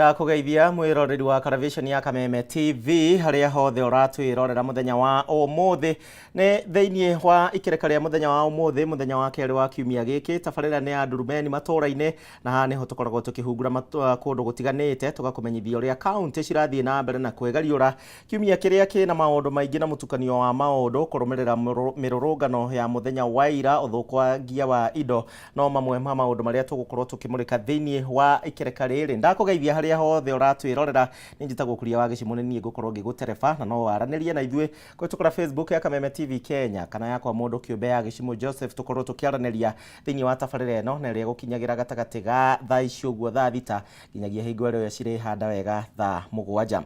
Ndakũgeithia mwĩroreri wa Karavisheni ya Kameme TV harĩa hothe ũratwĩrorera mũthenya wa ũmũthĩ. Nĩ thĩinĩ wa ikereka rĩa mũthenya wa ũmũthĩ, mũthenya wa kerĩ wa kiumia gĩkĩ. Tabarĩra nĩ ya Ndurumeni matũra-inĩ, na haha nĩho tũkoragwo tũkĩhungura kũndũ gũtiganĩte, tũgakũmenyithia ũrĩa kaunti cirathiĩ na mbere na kwĩgariũra kiumia kĩrĩa kĩna maũndũ maingĩ na mũtukanio wa maũndũ, kũrũmĩrĩra mĩrũrũngano ya mũthenya wa ira, ũthũkangia wa indo no mamwe ma maũndũ marĩa tũgũkorwo tũkĩmũrĩka thĩinĩ wa ikereka rĩrĩ. Ndakũgeithia harĩa hothe ũratwĩrorera, nĩ njĩtagwo Kuria wa Gĩcimũ, nĩ niĩ ngũkorwo ngĩgũtereba, na no waranĩrie na ithuĩ kũhĩtũkĩra Facebook ya Kameme TV Kenya kana yakwa mũndũ kĩũmbe ya Gĩcimũ Joseph, tũkorwo tũkĩaranĩria thĩinĩ wa tabarĩra ĩno na ĩrĩa ĩgũkinyagĩra gatagatĩ ga thaa ici ũguo thaa 6 nginyagia hingo ĩrĩa cirĩhanda wega thaa 7.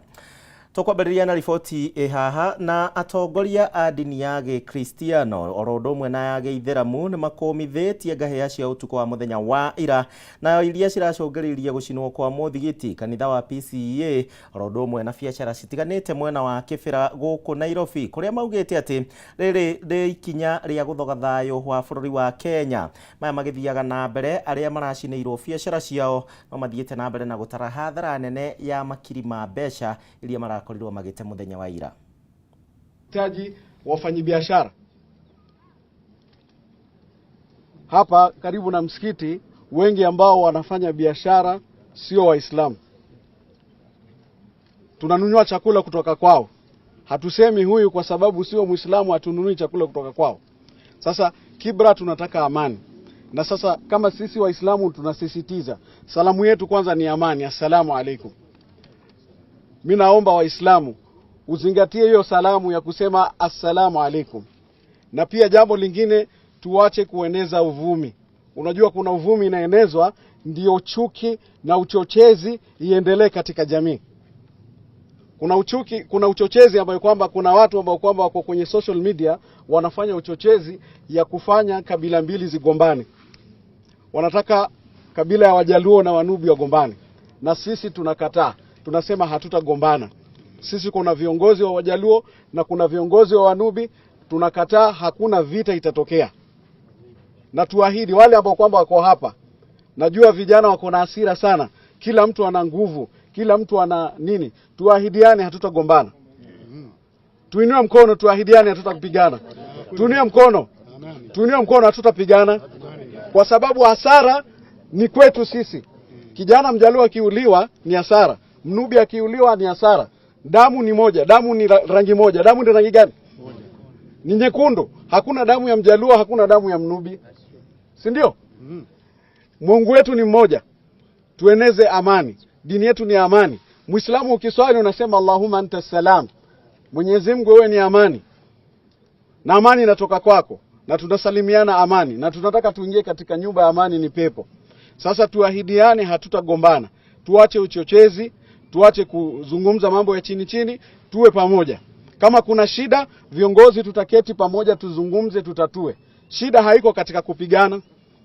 Tũkwambĩrĩria na riboti ĩ haha. Na atongoria a ndini ya gĩkristiano oro ũndũ ũmwe na ya gĩithĩramu nĩ makũmithĩtie ngahĩha cia ũtukũ wa mũthenya wa ira, nayo iria ciracũngĩrĩirie gũcinwo kwa mũthigiti, kanitha wa PCEA oro ũndũ ũmwe na biacara citiganĩte mwena wa Kĩbĩra gũkũ Nairobi, kũrĩa maugĩte atĩ rĩrĩ nĩ ikinya rĩa gũthoga thayũ wa bũrũri wa Kenya. Maya magĩthiaga na mbere, arĩa maracinĩirwo biacara ciao no mathiĩte na mbere na gũtara hathara nene ya makiri ma mbeca iria marakorirwo magĩte mũthenya wa ira. Taji wafanyibiashara hapa karibu na msikiti, wengi ambao wanafanya biashara sio Waislamu. Tunanunua chakula kutoka kwao. Hatusemi huyu kwa sababu sio Muislamu hatununui chakula kutoka kwao. Sasa Kibra tunataka amani. Na sasa kama sisi Waislamu tunasisitiza salamu yetu kwanza ni amani, assalamu alaikum. Mimi naomba Waislamu uzingatie hiyo salamu ya kusema assalamu alaikum. Na pia jambo lingine, tuache kueneza uvumi. Unajua kuna uvumi inaenezwa ndio chuki na uchochezi iendelee katika jamii. Kuna uchuki, kuna uchochezi ambayo kwamba kuna watu ambao kwamba wako kwenye social media wanafanya uchochezi ya kufanya kabila mbili zigombane. Wanataka kabila ya Wajaluo na Wanubi wagombane. Na sisi tunakataa. Tunasema hatutagombana. Sisi kuna viongozi wa Wajaluo na kuna viongozi wa Wanubi, tunakataa, hakuna vita itatokea. Na tuahidi wale ambao kwamba wako hapa. Najua vijana wako na hasira sana. Kila mtu ana nguvu, kila mtu ana nini. Tuahidiane hatutagombana. Tuinue mkono tuahidiane hatutapigana. Tuinue mkono. Tuinue mkono hatutapigana. Kwa sababu hasara ni kwetu sisi. Kijana Mjaluo akiuliwa ni hasara, Mnubi akiuliwa ni hasara. Damu ni moja, damu ni rangi moja. Damu ni rangi gani? Ni nyekundu. Hakuna damu ya Mjaluo, hakuna damu ya Mnubi. Si ndio? Mungu wetu ni mmoja. Tueneze amani. Dini yetu ni amani. Muislamu ukiswali unasema Allahumma anta salam. Mwenyezi Mungu wewe ni amani. Na amani inatoka kwako. Na tunasalimiana amani. Na tunataka tuingie katika nyumba ya amani, ni pepo. Sasa tuahidiane hatutagombana. Tuache uchochezi, tuache kuzungumza mambo ya chini chini, tuwe pamoja. Kama kuna shida, viongozi tutaketi pamoja, tuzungumze, tutatue. Shida haiko katika kupigana.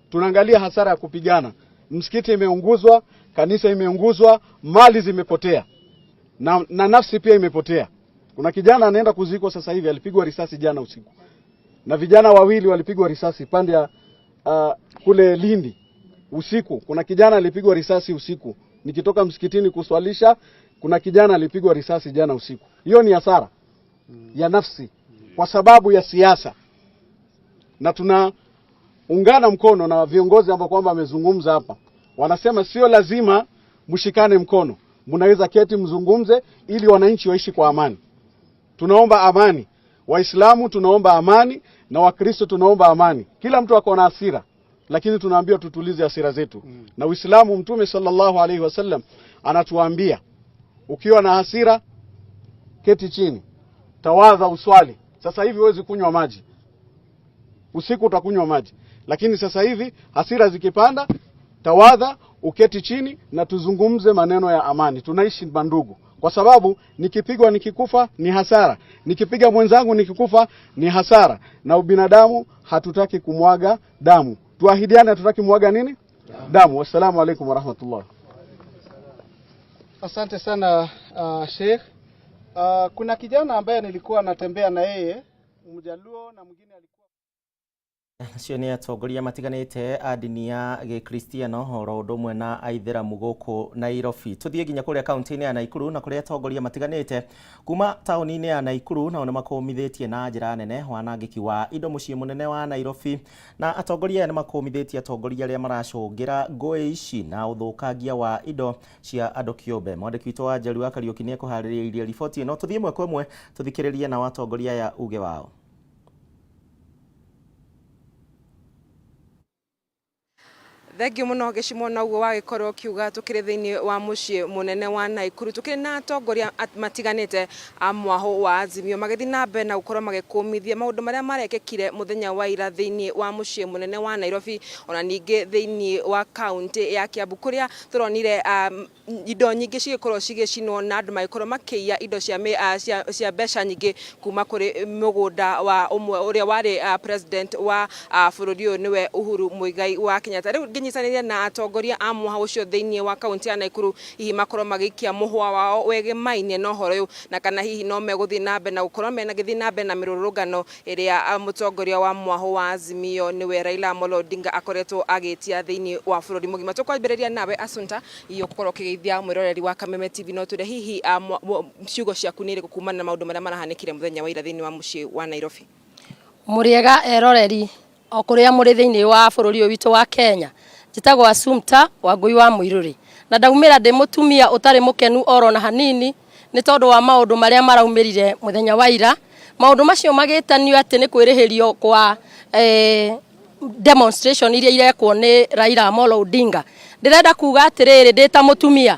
Tunaangalia hasara ya kupigana. Msikiti imeunguzwa, kanisa imeunguzwa, mali zimepotea. Na nafsi pia imepotea. Kuna kijana anaenda kuzikwa sasa hivi, alipigwa risasi jana usiku. Na vijana wawili walipigwa risasi pande ya kule Lindi usiku. Kuna kijana alipigwa risasi usiku. Nikitoka msikitini kuswalisha, kuna kijana alipigwa risasi jana usiku. Hiyo ni hasara ya nafsi kwa sababu ya siasa. Na tunaungana mkono na viongozi ambao kwamba wamezungumza hapa. Wanasema sio lazima mshikane mkono. Mnaweza keti mzungumze ili wananchi waishi kwa amani. Tunaomba amani. Waislamu tunaomba amani na Wakristo tunaomba amani. Kila mtu ako na hasira, lakini tunaambiwa tutulize hasira zetu. Na Uislamu, Mtume sallallahu alaihi wasallam anatuambia ukiwa na hasira keti chini, tawadha, uswali. Sasa hivi huwezi kunywa maji. Usiku utakunywa maji. Lakini sasa hivi hasira zikipanda, tawadha, uketi chini na tuzungumze maneno ya amani. Tunaishi bandugu. Kwa sababu nikipigwa nikikufa ni hasara, nikipiga mwenzangu nikikufa ni hasara. Na ubinadamu hatutaki kumwaga damu. Tuahidiane hatutaki kumwaga nini? Damu. Wassalamu alaikum warahmatullah. Asante sana Sheikh. Kuna kijana ambaye nilikuwa natembea na yeye Mjaluo na mwingine alikuwa Acio nĩ atongoria matiganĩte a ndini ya gĩkristiano oro ũndũ ũmwe na aithĩramu gũkũ Nairobi. Tũthiĩ nginya kũrĩa kaunti-inĩ ya Naikuru na kũrĩa atongoria matiganĩte kuma taũni-inĩ ya Naikuru nao nĩ makũmithĩtie na njĩra nene wanangĩki wa indo mũciĩ mũnene wa Nairobi, na atongoria aya nĩ makũmithĩtie atongoria arĩa maracũngĩra ngũĩ ici na ũthũkangia wa indo cia andũ kĩũmbe. Mwandĩki witũ wa Njeri wa Kariũki nĩ ekũharĩrĩirie riboti ĩno. Tũthiĩ ĩmwe kwa ĩmwe tũthikĩrĩrie nao atongoria aya uge wao. Thengiũ mũno gĩcimo na ũguo wagĩkorwo ũkiuga tũkĩrĩ thĩinĩ wa mũciĩ mũnene wa Naikuru, tũkĩrĩ na atongoria matiganĩte a mwahũ wa Azimio magĩthiĩ na mbere na gũkorwo magĩkũmithia maũndũ marĩa marekĩkire mũthenya wa ira thĩinĩ wa mũciĩ mũnene wa Nairobi, ona ningĩ thĩinĩ wa kaũntĩ ya Kiambu kũrĩa tũronire indo nyingĩ cigĩkorwo cigĩcinwo na andũ magĩkorwo makĩiya indo cia mbeca nyingĩ kuma kũrĩ mũgũnda wa ũmwe ũrĩa warĩ president wa bũrũri ũyũ nĩwe Uhuru Muigai wa Kenyatta. Rĩu ngĩnyitanĩria na atongoria a mũhwa ũcio thĩinĩ wa kaũntĩ ya Naikuru, hihi makorwo magĩikia mũhwa wao wegemaine na ũhoro ũyũ, na kana hihi no megũthiĩ na mbere na gũkorwo magĩthiĩ na mbere na mĩrũrũngano ĩrĩa mũtongoria wa mwahũ wa Azimio nĩwe Raila Amolo Odinga akoretwo agĩtia thĩinĩ wa bũrũri mũgima. Tũkwambĩrĩria nawe Asunta, hihi ũgũkorwo ũkĩgeithia mwĩroreri wa Kameme TV no twĩre hihi ciugo ciaku nĩ irĩkũ kumana na maũndũ marĩa marahanĩkire mũthenya wa ira thĩinĩ wa mũciĩ wa Nairobi? Mũrĩega eroreri o kũrĩa mũrĩ thĩinĩ wa bũrũri ũyũ witũ wa Kenya. Njĩtagwo Assumpta Wangũi wa Mũirũrĩ, na ndaumĩra ndĩ mũtumia ũtarĩ mũkenu oro na hanini nĩ tondũ wa maũndũ marĩa maraumĩrire mũthenya wa ira. Maũndũ macio magĩtanio atĩ nĩ kwĩrĩhĩrio kwa demonstration iria irekwo nĩ Raila Amolo Odinga. Ndĩrenda kuga atĩrĩrĩ ndĩ ta mũtumia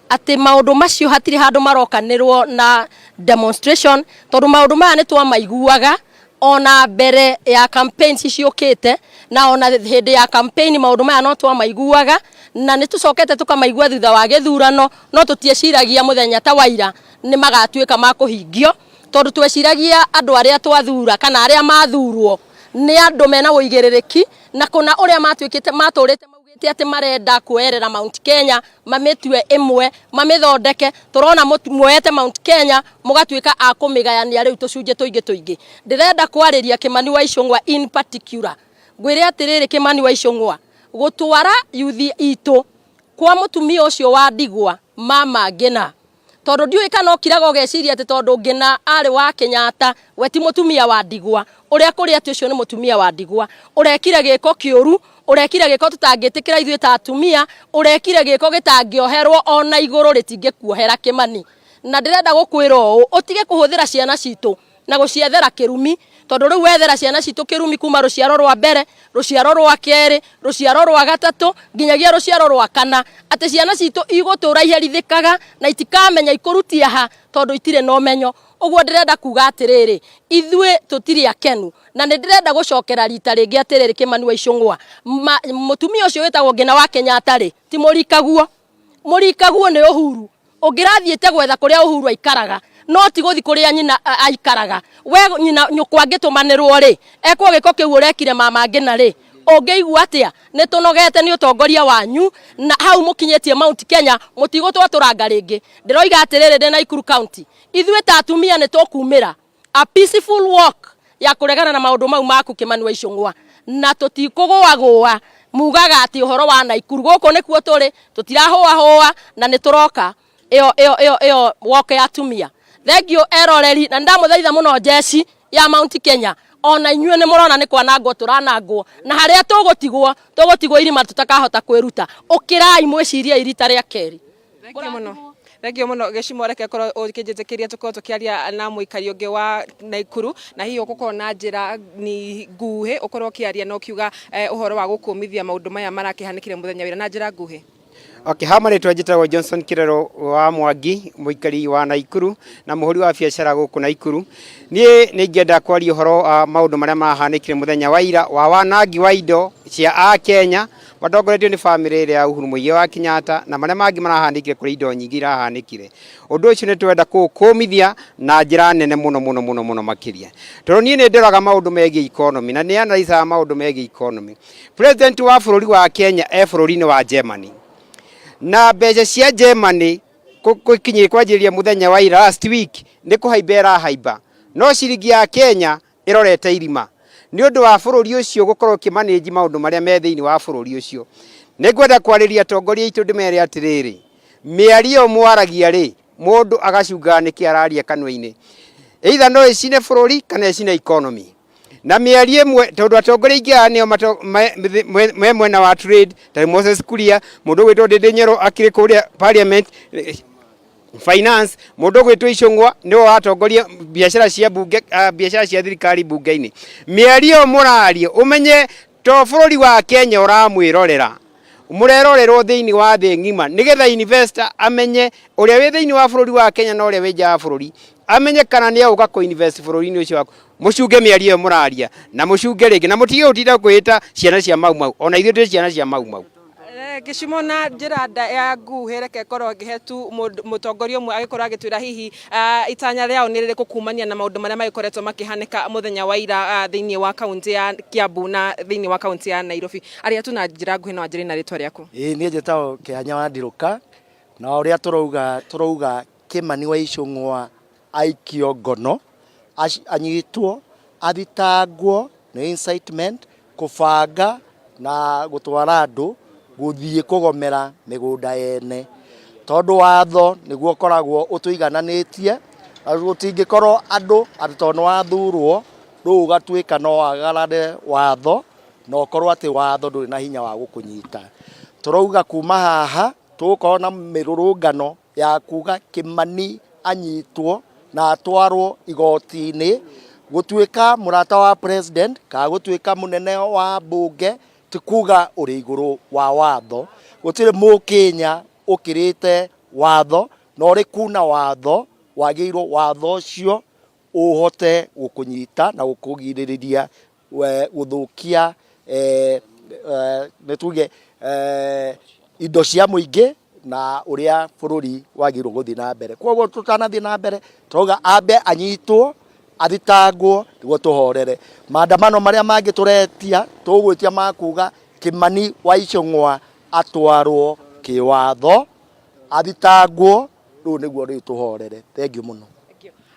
atĩ maũndũ macio hatirĩ handũ marokanĩrwo na demonstration, tondũ maũndũ maya nĩ twamaiguaga ona mbere ya campaigns ciũkĩte, na ona hĩndĩ ya campaign maũndũ maya no twamaiguaga, na nĩ tũcokete tũkamaigua thutha wa gĩthurano, no tũtieciragia mũthenya ta wa ira nĩ magatuĩka ma kũhingio, tondũ tweciragia andũ arĩa twathura kana arĩa mathurwo nĩ andũ mena ũigĩrĩrĩki, na kũna ũrĩa matuĩkĩte matũrĩte maugĩte atĩ marenda kuoerera Mount Kenya mamĩtue ĩmwe mamĩthondeke. Tũrona muoete Mount Kenya mũgatuĩka a kũmĩgayania rĩu tũcunjĩ tũingĩ tũingĩ. Ndĩrenda kwarĩria Kimani wa Ichung'wa in particular, ngwĩre atĩrĩrĩ Kimani wa Ichung'wa, gũtwara yuthi itũ kwa mũtumia ũcio wa ndigwa Mama Ngina, tondũ ndiũĩ kana ũkiraga ũgeciria atĩ tondũ Ngina arĩ wa Kenyatta we ti mũtumia wa ndigwa, ũrĩa kũrĩ atĩ ũcio nĩ mũtumia wa ndigwa. Ũrekire gĩko kĩũru, ũrekire gĩko tũtangĩtĩkĩra ithuĩ ta atumia, ũrekire gĩko gĩtangĩoherwo ona igũrũ rĩtingĩkuohera Kĩmani. Na ndĩrenda gũkwĩra ũũ, ũtige kũhũthĩra ciana citũ na gũciethera kĩrumi, tondũ rĩu wethera ciana citũ kĩrumi kuma rũciaro rwa mbere, rũciaro rwa kerĩ, rũciaro rwa gatatũ, nginyagia rũciaro rwa kana, atĩ ciana citũ igũtũra iherithĩkaga na itikamenya ikũrutia ha tondũ itirĩ na ũmenyo. Ũguo ndĩrenda kuga atĩrĩrĩ, ithuĩ tũtirĩ akenu, na nĩ ndĩrenda gũcokera rita rĩngĩ atĩrĩrĩ Kimani wa Ichung'wa, mũtumia ũcio wĩtagwo Ngina wa Kenyatta rĩ, ti mũrikaguo, mũrikaguo nĩ Uhuru. Ũngĩrathiĩte gwetha kũrĩa Uhuru aikaraga, no ti gũthi kũrĩa nyina aikaraga. We nyina nyũkwa angĩtũmanĩrwo rĩ, ekwo gĩko kĩu ũrekire Mama Ngina rĩ, ũngĩigua atĩa? Nĩ tũnogete nĩ ũtongoria wanyu, na hau mũkinyĩtie Mount Kenya mũtigũtwatũranga rĩngĩ. Ndĩroiga atĩrĩrĩ ndĩ Naikuru County, ithuĩ ta atumia nĩ tũkumĩra a peaceful walk ya kũregana na maũndũ mau maku Kimani wa Ichung'wa, na tũtikũgũagũa mugaga atĩ ũhoro wa Naikuru gũkũ nĩkuo tũrĩ, tũtirahũahũa na nĩ tũroka ĩyo ĩyo ĩyo ĩyo walk ya atumia. Thengiũ eroreri, na nĩndamũthaitha mũno njeci ya Mount Kenya, ona inyuĩ nĩ mũrona nĩ kwanangwo tũranangwo, na harĩa tũgũtigwo tũgũtigwo irima tũtakahota kwĩruta. Ũkĩrai mwĩcirie rita rĩa kerĩ. Thengiũ mũno. Thengiũ mũno Gĩcimo, reke korwo ũkĩnjĩtĩkĩria tũkorwo tũkĩaria na mũikari ũngĩ wa Naikuru, na hihi ũgũkorwo na njĩra ni nguhĩ ũkorwo ũkĩaria na ũkiuga ũhoro wa gũkũmithia maũndũ maya marakĩhanĩkire mũthenya wĩra na njĩra nguhĩ. Okay, ha marĩtwa njĩtagwo Johnson Kirero wa Mwangi, mũikari wa Naikuru na mũhũri wa biacara gũkũ Naikuru. Niĩ nĩ ingĩenda kwaria ũhoro wa maũndũ marĩa mahanĩkire mũthenya wa ira wa wanangi wa indo cia Akenya matongoretio nĩ bamĩrĩ ĩrĩa ya Uhuru Muigai wa Kenyatta na marĩa mangĩ marahanĩkire kũrĩ indo nyingĩ irahanĩkire. Ũndũ ũcio nĩ twenda kũũkũmithia na njĩra nene mũno mũno mũno mũno makĩria. Tondũ niĩ nĩ ndoraga maũndũ megiĩ economy na nĩ analyzaga maũndũ megiĩ economy. President wa bũrũri wa Kenya e bũrũri-inĩ wa Germany. Na mbeca cia Germany gũkinyia kwanjĩrĩria mũthenya wa ira last week nĩ kũhaimba ĩrahaimba. No ciringi ya Kenya ĩrorete irima. Nĩ ũndũ wa bũrũri ũcio gũkorwo ũkĩmanĩnji maũndũ marĩa me thĩinĩ wa bũrũri ũcio. Nĩ ngwenda kwarĩria atongoria aitũ ndĩmere atĩrĩrĩ, mĩario mwaragia rĩ, mũndũ agacungaga nĩkĩ araria kanua-inĩ. Either no ĩcine bũrũri kana ĩcine economy. Na mĩario ĩmwe tondũ atongoria aingĩ aya nĩo me mwena wa trade ta Moses Kuria, mũndũ ũgwĩtwo Ndindi Nyoro akĩrĩ kũrĩa parliament finance, mũndũ ũgwĩtwo Icũng'wa nĩwe watongoria biacara cia bunge, biacara cia thirikari bunge-inĩ. Mĩario mũraria ũmenye to bũrũri wa Kenya ũramwĩrorera, mũrerorerwo thĩinĩ wa thĩ ng'ima nĩgetha investor amenye ũrĩa wĩ thĩinĩ wa bũrũri wa Kenya na ũrĩa wĩ nja wa bũrũri, amenye kana nĩ egũka kũ invest bũrũri-inĩ ũcio waku. Mũcunge mĩario ĩyo mũraria na mũcunge rĩngĩ na mũtige gũtinda kwĩĩta ciana cia Mau Mau, ona ithuĩ twĩ ciana cia Mau Mau. Gĩcimo na njĩra nda ya nguhĩ, reke ngorwo ngĩhe tu mũtongoria ũmwe agĩkorwo agĩtwĩra hihi itanya rĩao nĩ rĩrĩkũ kumania na maũndũ marĩa magĩkoretwo makĩhanĩka mũthenya wa ira thĩinĩ wa kaunti ya Kiambu na thĩinĩ wa kaunti ya Nairobi. Arĩa tu na njĩra nguhĩ no anjĩre na rĩtwa rĩaku. Ĩĩ niĩ njĩtagwo Kĩhanya wa Ndirũka, na ũrĩa tũrauga tũrauga Kĩmani wa Icũng'wa aikio ngono, anyitwo, athitangwo nĩ incitement, kũbanga na gũtwara andũ gũthiĩ kũgomera mĩgũnda yene. Tondũ watho nĩguo ũkoragwo ũtũigananĩtie, na gũtingĩkorwo andũ atĩ tondũ nĩ wathurwo rĩu ũgatuĩka no wagarare watho na ũkorwo atĩ watho ndũrĩ na hinya wa gũkũnyita. Tũrauga kuma haha tũgũkorwo na mĩrũrũngano ya kuga Kĩmani anyitwo na atwarwo igoti-inĩ, gũtuĩka mũrata wa president kana gũtuĩka mũnene wa mbunge ti kuga ũrĩ igũrũ wa watho. Gũtirĩ mũkenya ũkĩrĩte watho, na ũrĩ kuna watho wagĩrĩirwo watho ũcio ũhote gũkũnyita na gũkũgirĩrĩria gũthũkia nĩ tuge indo cia mũingĩ na ũrĩa bũrũri wagĩrĩirwo gũthiĩ na mbere. Koguo tũtanathiĩ na mbere tũrauga ambe anyitwo athitangwo nĩguo tũhorere. Maandamano marĩa mangĩ tũretia tũgwĩtia ma kuga Kĩmani wa Icũng'wa atwarwo kĩwatho athitangwo, rĩu nĩguo rĩu tũhorere. Thengiũ mũno.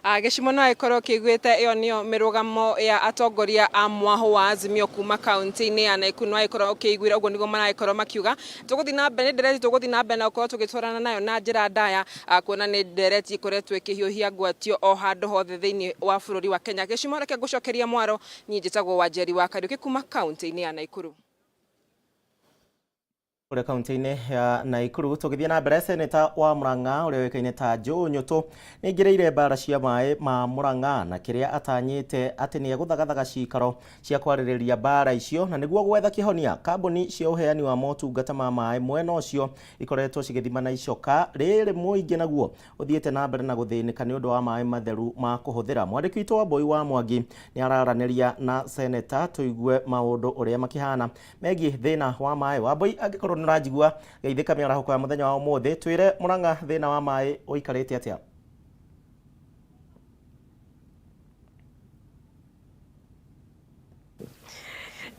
Gĩcimo no ĩkorwo kĩiguĩte ĩyo nĩyo mĩrũgamo ya atongoria a mwahũ wa Azimio kuma kaunti-inĩ ya Nakuru, no ĩkorwo ũkĩiguĩra ũguo nĩguo maragĩkorwo makiuga. Tũgũthiĩ na mbere, nĩ ndereti tũgũthiĩ na mbere na gũkorwo tũgĩtwarana nayo na njĩra ndaya, kuona nĩ ndereti ĩkoretwo ĩkĩhiũhia ngwatio o handũ hothe thĩinĩ wa bũrũri wa Kenya. Gĩcimo reke ngũcokeria mwaro, niĩ njĩtagwo Wanjeri wa Kariũki kuma kaunti-inĩ ya Nakuru. Kũrĩa kaunti-inĩ ya Nakuru tũgĩthiĩ na mbere, seneta wa Murang'a ũrĩa ũĩkaine ta Joe Nyũtũ nĩ aingĩrĩire mbara cia maĩ ma Murang'a na kĩrĩa atanyĩte atĩ nĩ egũthagathaga cikaro cia kwarĩrĩria mbara icio na nĩguo gwetha kĩhonia. Kambuni cia ũheani wa motungata ma maĩ mwena ũcio ikoretwo cigĩthima na icoka rĩrĩ mũingĩ naguo ũthiĩte na mbere na gũthĩnĩka nĩ ũndũ wa maĩ matheru ma kũhũthĩra. Mwandĩki witũ wa Mbui wa Mwangi nĩ araranĩria na seneta tũigue maũndũ ũrĩa makĩhana megiĩ thĩna wa maĩ. Wambui, angĩkorwo nĩ ũranjigua geithĩka mĩarahũko ya mũthenya wa ũmũthĩ, twĩre Murang'a thĩna wa maĩ ũikarĩte atĩa?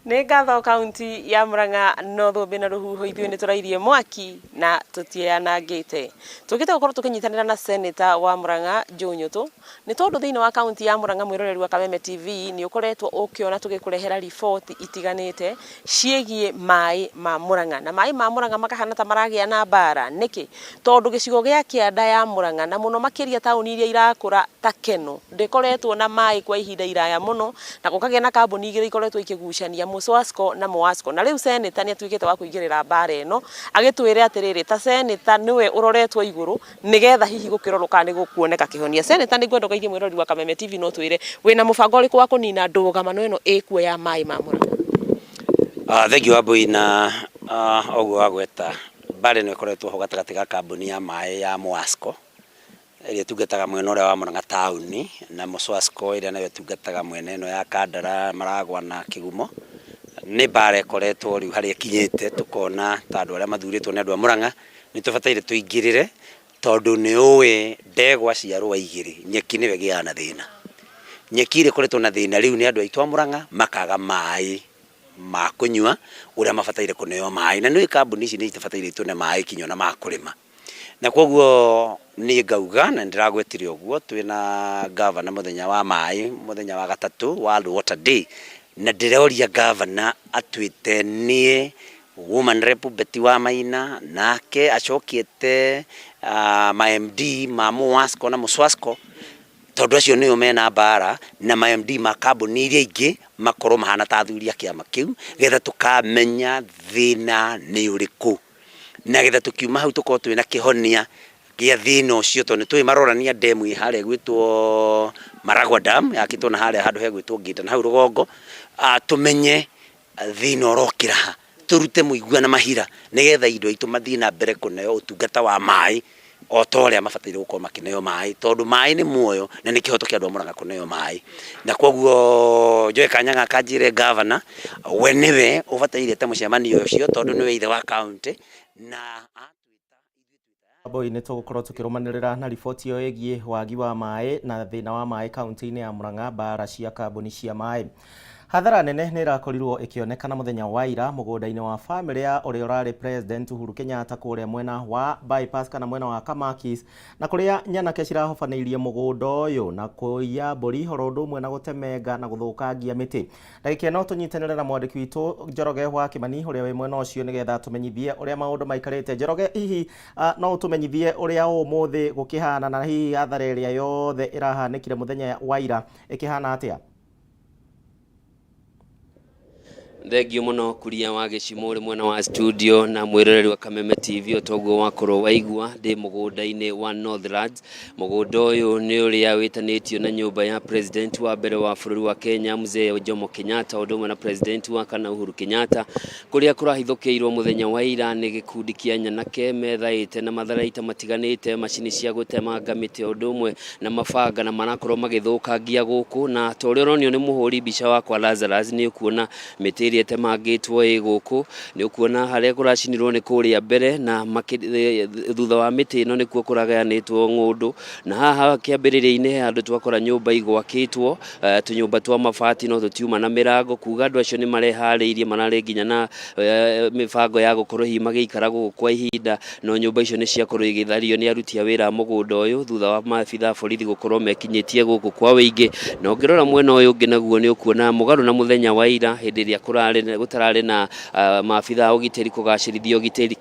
Nĩ ngatho kaunti ya Murang'a no thũmbĩ na rũhuho, ithuĩ nĩ tũrairie mwaki na tũtianangĩte. Tũkĩte gũkorwo tũkĩnyitanĩra na seneta wa Murang'a Joe Nyũtũ, nĩ tondũ thĩinĩ wa kaunti ya Murang'a mwĩroreri wa Kameme TV nĩ ũkoretwo ũkĩona tũgĩkũrehera riboti itiganĩte ciĩgiĩ maĩ ma Murang'a, na maĩ ma Murang'a makahana ta maragĩa na mbara. Nĩkĩ? Tondũ gĩcigo gĩa kĩanda ya Murang'a na mũno makĩria taũni iria irakũra ta Keno ndĩkoretwo na maĩ kwa ihinda iraya mũno, na gũkagĩa na kambuni igĩrĩ ikoretwo ikĩgucania, Mũswasco na Mũasco. Na rĩu seneta nĩ atuĩkĩte wa kũingĩrĩra mbara ĩno agĩtwĩre atĩrĩrĩ, ta seneta nĩwe ũroretwo igũrũ nĩgetha hihi gũkĩrorwo kana nĩ gũkuoneka kĩhonia. Seneta, nĩ ngwenda ũgeithie mwĩroreri wa Kameme TV no twĩre wĩna mũbango ũrĩkũ wa kũnina ndũgamano ĩno ĩkuo ya maĩ ma Murang'a? Thengiũ Wambui, na ũguo wagweta mbara ĩno ĩkoretwo ho gatagatĩ ga kambuni ya maĩ ya Mũasco ĩrĩa ĩtungataga mwena ũrĩa wa Murang'a taũni na Mũswasco ĩrĩa nayo ĩtungataga mwena ĩno ya Kandara, Maragwa na Kĩgumo. Nĩ mbara ĩkoretwo rĩu harĩa ĩkinyĩte tũkona ta andũ arĩa mathurĩtwo nĩ andũ a Murang'a nĩ tũbataire tũingĩrĩre tondũ nĩ ũĩ ndegwa cia rũa igĩrĩ nyeki nĩyo ĩgĩaga na thĩna. Nyeki ĩrĩa ĩkoretwo na thĩna rĩu nĩ andũ aitũ a Murang'a makaga maĩ ma kũnyua ũrĩa mabataire kũneo maĩ, na nĩ ũĩ kambuni ici nĩ itubataire itũne maĩ kinya ona ma kũrĩma. Na koguo niĩ ngauga na nĩndĩragwetire ũguo twĩna ngavana mũthenya wa maĩ mũthenya wa gatatũ World Water Day, Na ndĩroria gavana atwĩte niĩ woman rep Betty wa Maina, nake acokiete ma MD ma Muwasco na Muswasco, tondũ acio nĩo mena mbara na ma MD ma kambuni iria ingĩ, makorwo mahana ta athuri a kĩama kĩu, getha tũkamenya thĩna nĩ ũrĩkũ, na getha tũkiuma hau tũkorwo twĩna kĩhonia gĩa thĩna ũcio, tondũ nĩ tũĩ marorania demu ĩ harĩa ĩgwĩtwo Maragua Dam, yakĩtwo na harĩa handũ hegwĩtwo Ngĩnda na hau rũgongo. Tũmenye thĩna ũrokĩra ha, tũrute mũigua na mahira, nĩgetha indo aitũ mathiĩ na mbere kũneo ũtungata wa maĩ o ta ũrĩa mabataire gũkorwo makĩneo maĩ, tondũ maĩ nĩ muoyo na nĩ kĩhoto kĩa andũ a Murang'a kũneo maĩ. Na koguo njoe kanya gaka njĩre gavana we nĩwe ũbataire te mũcemanio ũcio, tondũ nĩwe ithe wa kaunti na Boy, nĩ tũgũkorwo tũkĩrũmanĩrĩra na riboti ĩyo ĩgiĩ wagi wa maĩ na thĩna wa maĩ kaunti-inĩ ya Murang'a, mbara cia kambuni cia maĩ. Hathara nene nĩ ĩrakorirwo ĩkĩonekana mũthenya wa ira mũgũnda-inĩ wa bamĩrĩ ya ũrĩa ũrarĩ President Uhuru Kenyatta kũrĩa mwena wa bypass kana mwena wa Kamakis, na kũrĩa nyanake cirahobanĩirie mũgũnda ũyũ na kũiya mbũri oro ũndũ ũmwe na gũtemenga na gũthũkangia mĩtĩ. Ndagĩka ĩno tũnyitanĩre na mwandĩki witũ Njoroge wa Kĩmani ũrĩa wĩ mwena ũcio, nĩgetha tũmenyithie ũrĩa maũndũ maikarĩte. Njoroge, hihi no ũtũmenyithie ũrĩa ũmũthĩ gũkĩhana, na hihi hathara ĩrĩa yothe ĩrahanĩkire mũthenya wa ira ĩkĩhana atĩa? Thengio mũno Kuria wa Gĩcimũ ũrĩ mwena wa studio na mwĩroreri wa Kameme TV. O toguo wakorwo waigua, ndĩ mũgũnda-inĩ wa Northlands. Mũgũnda ũyũ nĩ ũrĩa wĩtanĩtio na nyũmba ya president wa mbere wa bũrũri wa Kenya, Mzee Jomo Kenyatta, ũndũ ũmwe na president wa kana Uhuru Kenyatta, kũrĩa kũrahithũkĩirwo mũthenya wa ira nĩ gĩkundi kĩa nyanake methaĩte na matharaita matiganĩte, macini cia gũtemanga mĩtĩ, ũndũ ũmwe na mabanga, na marakorwo magĩthũkangia gũkũ. Na ta ũrĩa ũronio nĩ mũhũri mbica wakwa Lazarus, nĩ ũkuona mĩtĩ ĩrĩa ĩtemangĩtwo ĩ gũkũ, nĩ ũkuona harĩa kũracinirwo nĩ kũrĩa mbere, na thutha wa mĩtĩ ĩno nĩkuo kũragayanĩtwo ng'ũndũ. Na haha kĩambĩrĩria-inĩ he handũ twakora nyũmba igwakĩtwo, tũnyũmba twa mabati, no tũtiuma na mĩrango, kuga andũ acio nĩ mareharĩirie, mararĩ nginya na mĩbango ya gũkorwo hihi magĩikara gũkũ kwa ihinda. No nyũmba icio nĩ ciakorwo igĩthario nĩ aruti a wĩra a mũgũnda ũyũ thutha wa maabitha a borithi gũkorwo mekinyĩtie gũkũ kwa wĩingĩ. Na ũngĩrora mwena ũyũ ũngĩ naguo, nĩ ũkuona mũgarũ na mũthenya wa ira, hĩndĩ ĩrĩa kũrarĩ gũtararĩ na maabitha a ũgitĩri kũgacĩrithia ũgitĩri.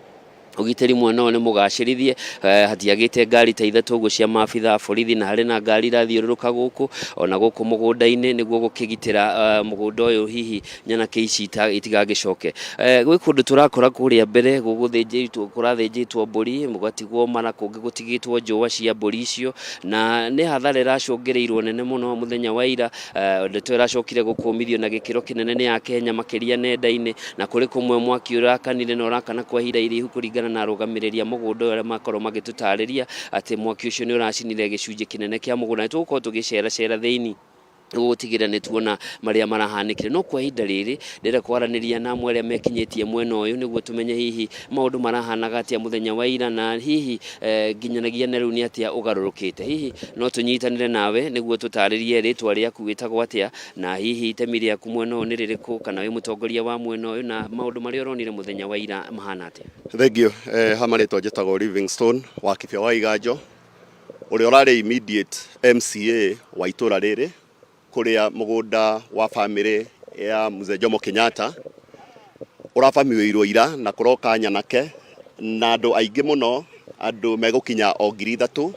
Ũgitĩri mwena ũyũ nĩ mũgacĩrithie, hatiagĩte ngari ta 3 ũguo cia maabitha a borithi, na harĩ na ngari irathiũrũrũka gũkũ ona gũkũ mũgũnda-inĩ, nĩguo gũkĩgitĩra mũgũnda ũyũ hihi nyanake ici itigagĩcoke. Gwĩ kũndũ tũrakora kũrĩa mbere gũgũthĩnjĩtwo, kũrathĩnjĩtwo mbũri, gũgatigwo mara, kũngĩ gũtigĩtwo njũa cia mbũri icio, na nĩ hathara ĩracũngĩrĩirwo nene mũno mũthenya wa ira. Ndeto ĩracokire gũkũmithio na gĩkĩro kĩnene nĩ Akenya, makĩria nenda-inĩ, na kũrĩ kũmwe mwaki ũrakanire na ũrakana kwa ihinda iraihu, kũringana na arũgamĩrĩri a mũgũnda ũyũ arĩa makorwo magĩtũtarĩria atĩ mwaki ũcio nĩ ũracinire gĩcunjĩ kĩnene kĩa mũgũnda. Nĩ tũgũkorwo tũgĩceracera thĩinĩ gũtigĩrĩra nĩ tuona marĩa marahanĩkire, no kwa ihinda rĩrĩ ndĩrenda kwaranĩria na amwe arĩa mekinyĩtie mwena ũyũ, nĩguo tũmenye hihi maũndũ marahanaga atĩa mũthenya wa ira, na hihi nginyanagia na rĩu nĩ atĩa ũgarũrũkĩte. Hihi no tũnyitanĩre nawe nĩguo tũtarĩrie rĩtwa rĩaku, wĩtagwo atĩa, na hihi itemi rĩaku mwena ũyũ nĩ rĩrĩkũ, kana wĩ mũtongoria wa mwena ũyũ, na maũndũ marĩa ũronire mũthenya wa ira mahana atĩa? Thengiũ. Ha marĩtwa njĩtagwo Livingstone wa Kibia wa Iganjo, ũrĩa ũrarĩ immediate MCA wa itũra rĩrĩ, kũrĩa mũgũnda wa bamĩrĩ ya Mzee Jomo Kenyatta ũrabamiwĩirwo ira, na kũroka nyanake na andũ aingĩ mũno, andũ megũkinya o 3000.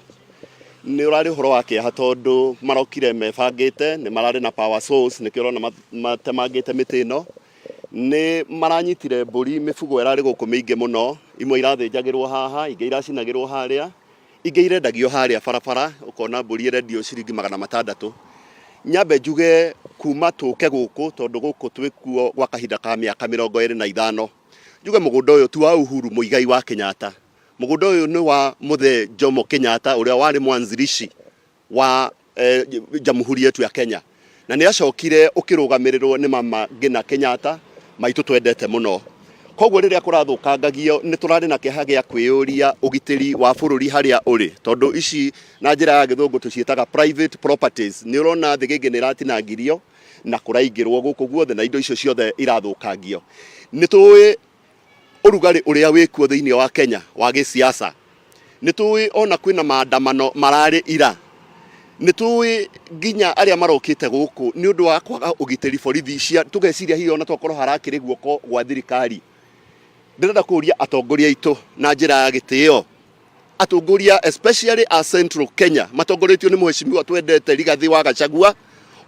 Nĩ ũrarĩ ũhoro wa kĩeha, tondũ marokire mebangĩte, nĩ mararĩ na power source, nĩkĩo ũrona matemangĩte mĩtĩ ĩno. Nĩ maranyitire mbũri, mĩbugo ĩrarĩ gũkũ mĩingĩ mũno, imwe irathĩnjagĩrwo haha, ingĩ iracinagĩrwo harĩa, ingĩ irendagio harĩa barabara, ũkona mbũri ĩrendio ciringi 600. Nyambe njuge kuma tũke gũkũ, tondũ gũkũ twĩkuo gwa kahinda ka mĩaka 25, njuge mũgũnda ũyũ ti wa Uhuru Muigai wa Kenyatta. Mũgũnda ũyũ nĩ wa Mũthee Jomo Kenyatta, ũrĩa warĩ mwanzilishi wa jamhuri yetu ya Kenya, na nĩ acokire ũkĩrũgamĩrĩrwo nĩ mama Ngina Kenyatta, maitũ twendete mũno. Koguo rĩrĩa kũrathũkangagio, nĩ tũrarĩ na kĩeha gĩa kwĩyũria ũgitĩri wa bũrũri harĩa ũrĩ, tondũ ici na njĩra ya gĩthũngũ tũciĩtaga private properties. Nĩ ũrona thĩgĩngĩ nĩ ĩratinangirio na kũraingĩrwo gũkũ guothe, na indo icio ciothe irathũkangio. Nĩ tũĩ ũrugarĩ ũrĩa wĩkuo thĩinĩ wa Kenya wa gĩsiasa. Nĩ tũĩ ona kwĩna maandamano mararĩ ira. Nĩ tũĩ nginya arĩa marokĩte gũkũ nĩ ũndũ wa kwaga ũgitĩri borithi cia tũgeciria hihi ona tokorwo harakĩrĩ guoko gwa thirikari. Ndĩrenda kũria atongoria aitũ na njĩra ya gĩtĩo, atongoria especially a Central Kenya matongoretio nĩ mheshimiwa twendete Rigathi wa Gachagua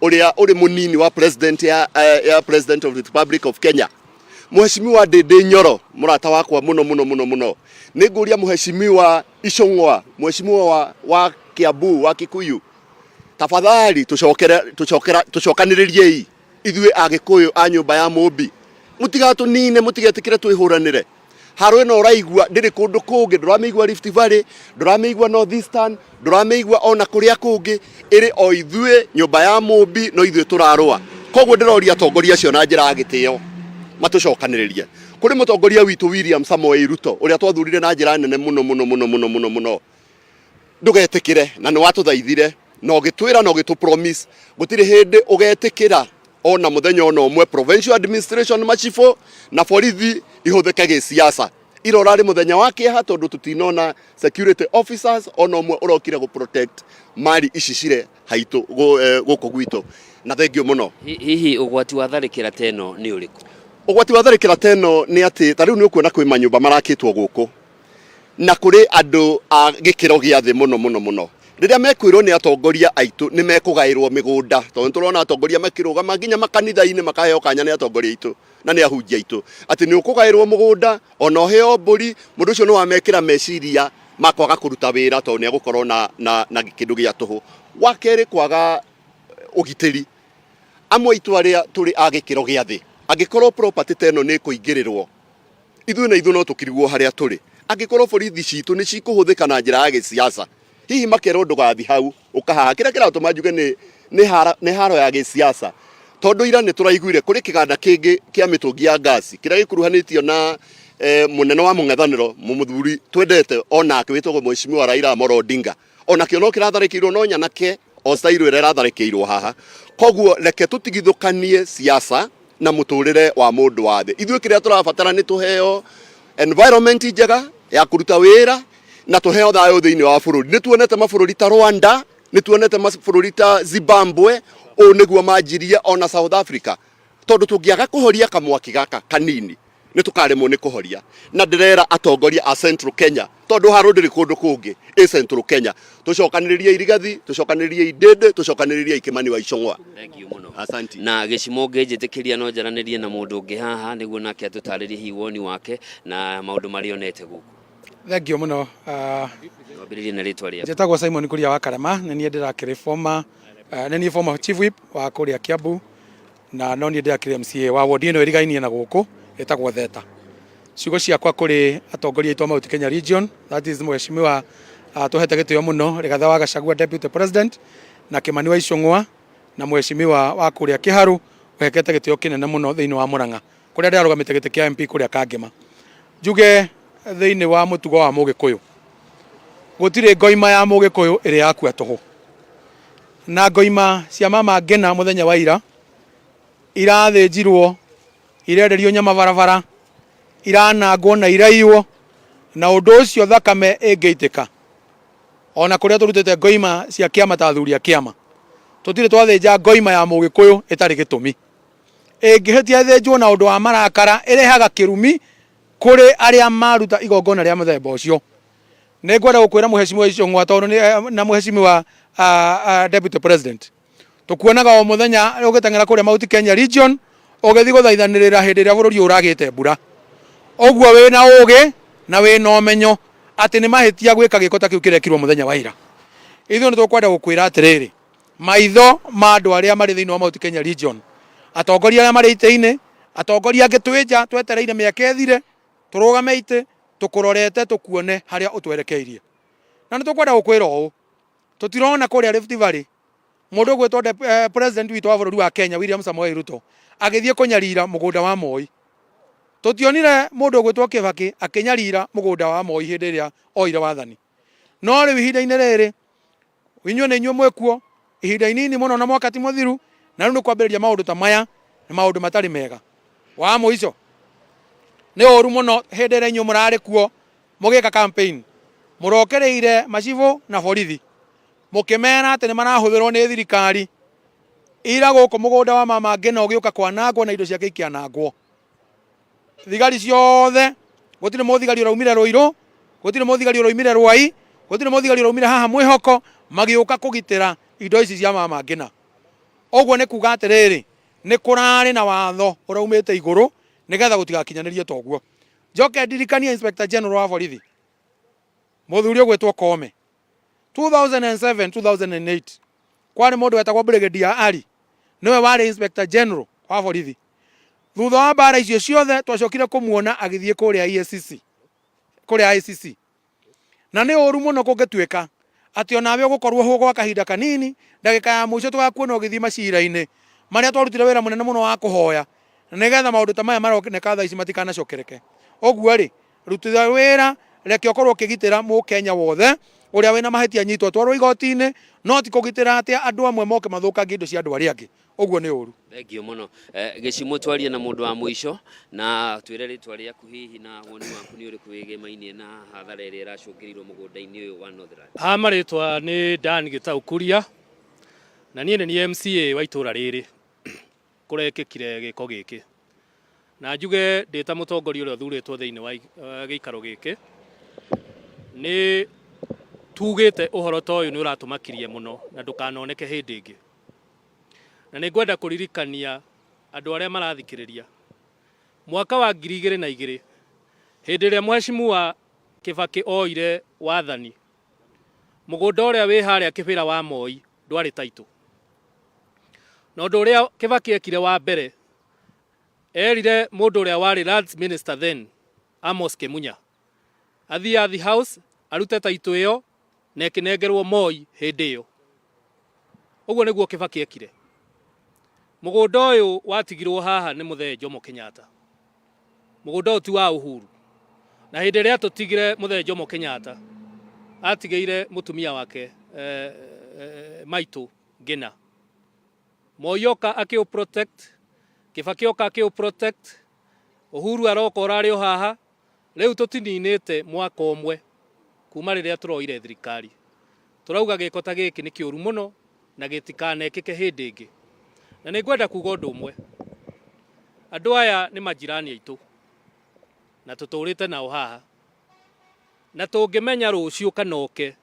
ũrĩa ũrĩ mũnini wa president ya, ya president of the Republic of Kenya, mheshimiwa Ndindi Nyoro mũrata wakwa mũno mũno mũno mũno. Nĩ ngũria mheshimiwa Ichung'wa, mheshimiwa wa Kiambu wa Kikuyu, tafadhali tucokere tucokera tucokanĩrĩriei ithuĩ Agĩkũyũ a nyũmba ya Mũmbi, mũtigatũnine, mũtigetĩkĩre twĩhũranĩre. Haro ĩno ũraigua ndĩrĩ kũndũ kũngĩ, ndũramĩigua Rift Valley, ndũramĩigua North Eastern, ndũramĩigua ona kũrĩa kũngĩ, ĩrĩ o ithuĩ nyũmba ya Mũmbi, no ithuĩ tũrarũa. Koguo ndĩroria atongoria acio na njĩra ya gĩtĩo matũcokanĩrĩrie kũrĩ mũtongoria witũ William Samoei Ruto ũrĩa twathurire na njĩra nene mũno mũno mũno mũno mũno mũno. Ndũgetĩkĩre, na nĩ watũthaithire na ũgĩtwĩra na ũgĩtũ promise gũtirĩ hĩndĩ ũgetĩkĩra ona mũthenya ona ũmwe provincial administration, macibũ na borithi ihũthĩke gĩsiasa. Ira ũrarĩ mũthenya wa kĩeha tondũ tũtinona security officers ona ũmwe ũrokire gũ protect mali ici cirĩ haitũ gũkũ gwitũ, na thengiũ mũno. Hihi ũgwati wa tharĩkĩra ta ĩno nĩ ũrĩkũ? Ũgwati wa tharĩkĩra ta ĩno nĩ atĩ ta rĩu nĩ ũkuona kwĩ manyũmba marakĩtwo gũkũ na kũrĩ andũ a gĩkĩro gĩa thĩ mũno mũno mũno. Rĩrĩa mekwĩrwo nĩ atongoria aitũ nĩ mekũgaĩrwo mĩgũnda, tondũ nĩ tũrona atongoria makĩrũgama nginya makanitha-inĩ makaheo kanya nĩ atongoria aitũ na nĩ ahunjia aitũ atĩ nĩ ũkũgaĩrwo mũgũnda ona ũheo mbũri, mũndũ ũcio nĩ wamekĩra meciria ma kwaga kũruta wĩra tondũ nĩ egũkorwo na kĩndũ gĩa tũhũ. Wa kerĩ, kwaga ũgitĩri. Amwe aitũ arĩa tũrĩ a gĩkĩro gĩa thĩ, angĩkorwo property ta ĩno nĩ ĩkũingĩrĩrwo, ithuĩ na ithuĩ no tũkirigwo harĩa tũrĩ. Angĩkorwo borithi citũ nĩ cikũhũthĩka na njĩra ya gĩsiasa, hihi makerwo ndũgathi hau ũkahaha. Kĩrĩa kĩratũma njuge nĩ haro ya gĩsiasa, tondũ ira nĩ tũraiguire kũrĩ kĩganda kĩngĩ kĩa mĩtũngi ya ngasi kĩrĩa gĩkuruhanĩtio na mũnene wa mũng'ethanĩro mũthuri twendete onake wĩtagwo mheshimiwa Raila Amolo Odinga, onakĩo no kĩratharĩkĩirwo no nyanake o style ĩrĩa ĩratharĩkĩirwo haha. Koguo reke tũtigithũkanie siasa na mũtũrĩre wa mũndũ wa thĩ. Ithuĩ kĩrĩa tũrabatara nĩ tũheo environment njega ya kũruta wĩra na tũheo thayũ thĩinĩ wa bũrũri. Nĩ tuonete mabũrũri ta Rwanda, nĩ tuonete mabũrũri ta Zimbabwe, ũũ nĩguo manjirie, ona South Africa. Tondũ tũngĩaga kũhoria kamwaki gaka kanini nĩ tũkaremwo nĩ kũhoria. Na ndĩrera atongoria a Central Kenya, tondũ haro ndĩrĩ kũndũ kũngĩ, ĩ Central Kenya, tũcokanĩrĩrie Rigathi, tũcokanĩrĩrie Ndindi, tũcokanĩrĩrie Kimani wa Ichung'wa. Thank you mũno. Asante. Na gĩcimo ũngĩnjĩtĩkĩria no njaranĩrie na mũndũ ũngĩ haha nĩguo nake atũtarĩrie hihi woni wake na maũndũ marĩa onete gũkũ. Thank you mũno. Wambĩrĩrie na rĩtwa rĩaku. Njĩtagwo Simon Kuria wa Karema, nĩ niĩ ndĩrakĩrĩ former, nĩ niĩ former chief whip wa kũrĩa Kiambu, na no niĩ ndĩrakĩrĩ MCA wa ward ĩno ĩrigainie na gũkũ ĩtagwo Theta. Ciugo ciakwa kũrĩ atongoria aitũ a Mount Kenya Region, that is mheshimiwa tũhete gĩtĩo mũno Rigathi wa Gachagua, deputy president, na Kimani wa Ichung'wa, na mheshimiwa wa kũrĩa Kĩharũ ũhekete gĩtĩo kĩnene mũno thĩinĩ wa Murang'a kũrĩa ndĩrarũgamĩte gĩtĩ kĩa MP kũrĩa Kangema. Njuge thĩinĩ wa mũtugo wa Mũgĩkũyũ, gũtirĩ ngoima ya Mũgĩkũyũ ĩrĩ yakua tũhũ, na ngoima cia mama Ngina mũthenya wa ira irathĩnjirwo, irenderio nyama barabara, iranangwo na iraiywo, na ũndũ ũcio thakame ĩngĩitĩka ona kũrĩa tũrutĩte ngoima cia kĩama ta athuri a kĩama, tũtirĩ twathĩnja ngoima ya Mũgĩkũyũ ĩtarĩ gĩtũmi. Ĩngĩhĩtia ĩthĩnjwo na ũndũ wa marakara, ĩrehaga kĩrumi kũrĩ arĩa maruta igongona rĩa mũthemba ũcio. Nĩ ngwenda gũkwĩra mheshimiwa Ichung'wa, tondũ nĩ na mheshimiwa deputy president, tũkuonaga o mũthenya ũgĩteng'era kũrĩa Mount Kenya Region ũgĩthiĩ gũthaithanĩrĩra hĩndĩ ĩrĩa bũrũri ũyũ ũragĩte mbura. Ũguo wĩna ũgĩ na wĩna ũmenyo atĩ nĩ mahĩtia gwĩka gĩko ta kĩu kĩrekirwo mũthenya wa ira. Ithuĩ nĩ tũkwenda gũkwĩra atĩrĩrĩ, maitho ma andũ arĩa marĩ thĩinĩ wa Mount Kenya Region, atongoria arĩa marĩ itĩ-inĩ, atongoria angĩ twĩ nja twetereire mĩaka ĩthire, tũrũgame itĩ tũkũrorete tũkuone harĩa ũtwerekeirie. Na nĩ tũkwenda gũkwĩra ũũ, tũtirona kũrĩa Rift Valley mũndũ ũgwĩtwo president witũ wa bũrũri wa Kenya William Samoei Ruto agĩthiĩ kũnyarira mũgũnda wa Moi. Tũtionire mũndũ ũgwĩtwo Kibaki akĩnyarira mũgũnda wa Moi hĩndĩ ĩrĩa oire wathani. No rĩu ihinda-inĩ rĩrĩ inyuĩ nĩ inyuĩ mwĩkuo ihinda inini mũno na mwaka ti mũthiru, na rĩu nĩ kwambĩrĩria maũndũ ta maya nĩ maũndũ matarĩ mega. Wa mũico, nĩ ũru mũno hĩndĩ ĩrĩa inyuĩ mũrarĩ kuo mũgĩka campaign, mũrokereire macibũ na borithi. Mũkĩmera atĩ nĩ marahũthĩrwo nĩ thirikari. Ira gũkũ mũgũnda wa mama Ngĩna ũgĩũka kwanangwo na indo ciake ikĩanangwo. Thigari ciothe, gũtirĩ mũthigari ũraumire Rũirũ, gũtirĩ mũthigari ũraumire Rwai, gũtirĩ mũthigari ũraumire haha Mwĩhoko, magĩũka kũgitĩra indo ici cia mama Ngĩna. Ũguo nĩ kuga atĩrĩrĩ, nĩ kũrarĩ na watho ũraumĩte igũrũ nĩgetha gũtigakinyanĩrie ta ũguo. Njoke ndirikanie Inspector General wa borithi, mũthuri ũgwĩtwo Koome, 2007 2008 kwarĩ mũndũ wetagwo Brigadier Ali, nĩwe warĩ Inspector General wa borithi. Thutha wa mbara icio ciothe twacokire kũmuona agĩthiĩ kũrĩa EACC, kũrĩa ICC. Na nĩ ũru mũno kũngĩtuĩka atĩ onawe ũgũkorwo ho gwa kahinda kanini, ndagĩka ya mũico tũgakuona ũgĩthiĩ macira-inĩ marĩa twarutire wĩra mũnene mũno wa kũhoya nĩgetha maũndũ ta maya maroneka thaa ici matikanacokereke. Ũguo rĩ, rutithia wĩra, reke ũkorwo ũkĩgitĩra mũkenya wothe ũrĩa wĩna mahĩtia anyitwo atwarwo igoti-inĩ, no ti kũgitĩra atĩ andũ amwe moke mathũkangie indo cia andũ arĩa angĩ. Ũguo nĩ ũru. Thengiũ mũno. Gĩcimũ twarie na mũndũ wa mũico na twĩre rĩtwa rĩaku hihi na woni waku nĩ ũrĩkũ wĩgĩmainie na hathara ĩrĩa ĩracũngĩrĩirwo mũgũnda-inĩ ũyũ wa Northlands. Ha marĩtwa nĩ Dan Gĩtaũ Kuria na niĩ nĩ niĩ MCA wa itũra rĩrĩ kũrekĩkire gĩko gĩkĩ. Na njuge ndĩ ta mũtongoria ũrĩa ũthurĩtwo thĩinĩ wa gĩikaro gĩkĩ nĩ tugĩte ũhoro ta ũyũ nĩ ũratũmakirie mũno na ndũkanoneke hĩndĩ ĩngĩ. Na nĩ ngwenda kũririkania andũ arĩa marathikĩrĩria, mwaka wa 2002 hĩndĩ ĩrĩa Mheshimiwa Kibaki oire wathani, mũgũnda ũrĩa wĩ harĩa Kĩbĩra wa Moi ndwarĩ taitũ. Na ũndũ ũrĩa Kibaki ekire wa mbere, erire mũndũ ũrĩa warĩ Lands Minister then, Amos Kĩmunya, athiĩ Athi House arute taitũ ĩyo na ĩkĩnengerwo Moi hĩndĩ ĩyo. Ũguo nĩguo Kibaki ekire. Mũgũnda ũyũ watigirwo haha nĩ Mũthee Jomo Kenyatta. Mũgũnda ũyũ ti wa Uhuru. Na hĩndĩ ĩrĩa atũtigire Mũthee Jomo Kenyatta, atigĩire mũtumia wake maitũ Ngina. Moi oka akĩ protect, Kibaki oka akĩ protect, Uhuru aroka ũrarĩ o haha. Rĩu tũtininĩte mwaka ũmwe kuma rĩrĩa tũroire thirikari. Tũrauga gĩko ta gĩkĩ nĩ kĩũru mũno na gĩtikanekĩke hĩndĩ ĩngĩ. Na nĩ ngwenda kuga ũndũ ũmwe, andũ aya nĩ majirani aitũ na tũtũrĩte nao haha, na tũngĩmenya rũciũ kana ũke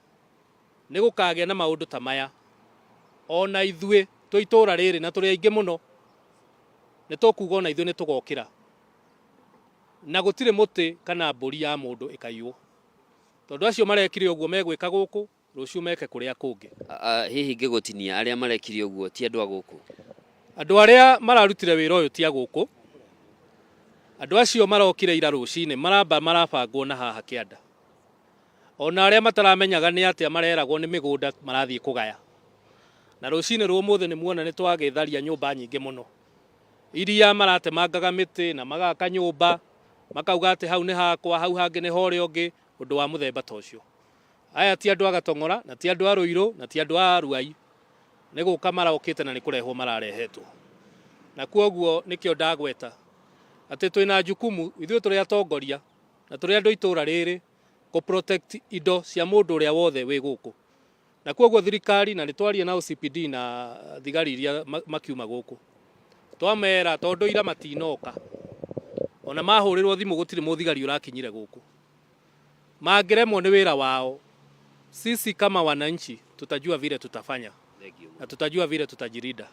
nĩ gũkagĩa na maũndũ ta maya, ona ithuĩ twĩ itũra rĩrĩ na tũrĩ aingĩ mũno, nĩ tũkuga ona ithuĩ nĩ tũgokĩra. Na gũtirĩ mũtĩ kana mbũri ya mũndũ ĩkaiywo. Tondũ acio marekire ũguo megwĩka gũkũ, rũciũ meke kũrĩa kũngĩ. Hihi ngĩgũtinia, arĩa marekire ũguo ti andũ a gũkũ? Andũ arĩa mararutire wĩra ũyũ ti a gũkũ. Andũ acio marokire ira rũcinĩ maramba marabangwo na haha kĩanda. Ona arĩa mataramenyaga nĩ atĩa mareragwo nĩ mĩgũnda marathiĩ kũgaya. Na rũcinĩ rwa ũmũthĩ nĩ muona nĩ twagĩtharia nyũmba nyingĩ mũno. Iria maratemangaga mĩtĩ na magaka nyũmba, makauga atĩ hau nĩ hakwa, hau hangĩ nĩ ha ũrĩa ũngĩ, ũndũ wa mũthemba ta ũcio. Aya ti andũ a Gatong'ora, na ti andũ a Rũirũ, na ti andũ a Ruai. Nĩ gũka marokĩte na nĩ kũrehwo mararehetwo. Na kwoguo nĩkĩo ndagweta atĩ twĩna jukumu, ithuĩ tũrĩ atongoria na tũrĩ andũ a itũũra rĩrĩ, kũ protect indo cia mũndũ ũrĩa wothe wĩ gũkũ. Na kwoguo thirikari, na nĩ twaria na OCPD na thigari iria makiuma gũkũ, twamera tondũ ira matinoka, ona mahũrĩrwo thimũ gũtirĩ mũthigari ũrakinyire gũkũ. Mangĩremwo nĩ wĩra wao, sisi kama wananchi tutajua vile tutafanya na tutajua vile tutajilinda.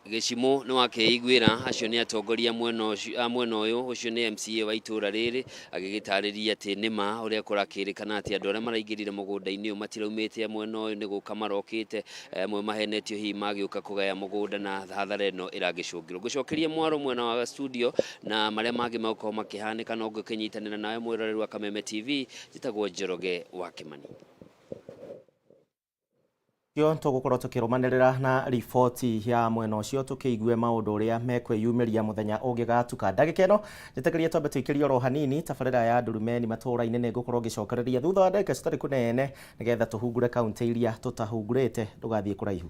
Gĩcimũ nĩ wakĩiguĩra, acio nĩ atongoria mwena ũcio, a mwena ũyũ, ũcio nĩ MCA wa itũra rĩrĩ, agĩgĩtarĩria atĩ nĩma ũrĩa kũrakĩrĩkana atĩ andũ arĩa maraingĩrire mũgũnda-inĩ ũyũ matiraumĩte a mwena ũyũ nĩ gũka marokĩte, amwe mahenetio hihi magĩũka kũgaya mũgũnda na hathara ĩno ĩragĩcũngĩrwo. Ngũcokerie mwaro mwena wa studio na marĩa mangĩ megũkorwo makĩhanĩka no ngũkĩnyitanĩra nawe mwĩroreri wa Kameme TV, njĩtagwo Njoroge wa Kĩmani. Kĩo tũgũkorwo tũkĩrũmanĩrĩra na riboti ya mwena ũcio tũkĩigue maũndũ ũrĩa mekwĩyumĩria mũthenya ũngĩgatuka. Ndagĩka ĩno njĩtĩkĩrie twambe tũikĩrie oro hanini tabarĩra ya ndurumeni matũũra-inĩ nĩ ngũkorwo ngĩcokereria thutha wa ndagĩka citarĩ kũnene nĩgetha tũhungure kaunti iria tũtahungurĩte. Ndũgathiĩ kũraihu.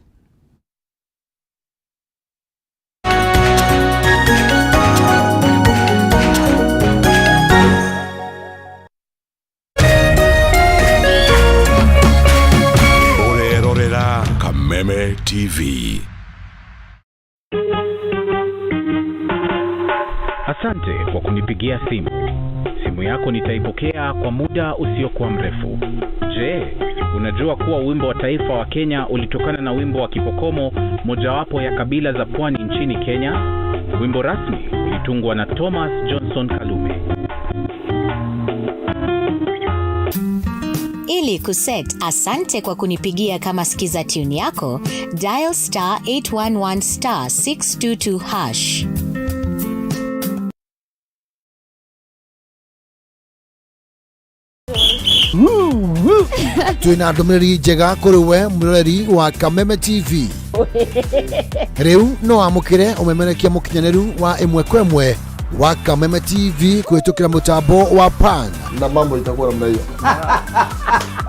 Ũrerorera Kameme TV. Asante kwa kunipigia simu. Simu yako nitaipokea kwa muda usiokuwa mrefu. Je, unajua kuwa wimbo wa taifa wa Kenya ulitokana na wimbo wa Kipokomo, mojawapo ya kabila za pwani nchini Kenya? Wimbo rasmi ulitungwa na Thomas Johnson Kalume. Ili kuset asante kwa kunipigia kama skiza tune yako, dial star 811 star 622 hash. Twina ndũmĩrĩri njega kũrĩ we mwĩroreri wa Kameme TV. Rĩu no wamũkĩre ũmemerekia mũkinyanĩru wa ĩmwe kwa ĩmwe wa Kameme TV kũhĩtũkĩra mũtambo wa PAN na mambo itakuwa namna hiyo.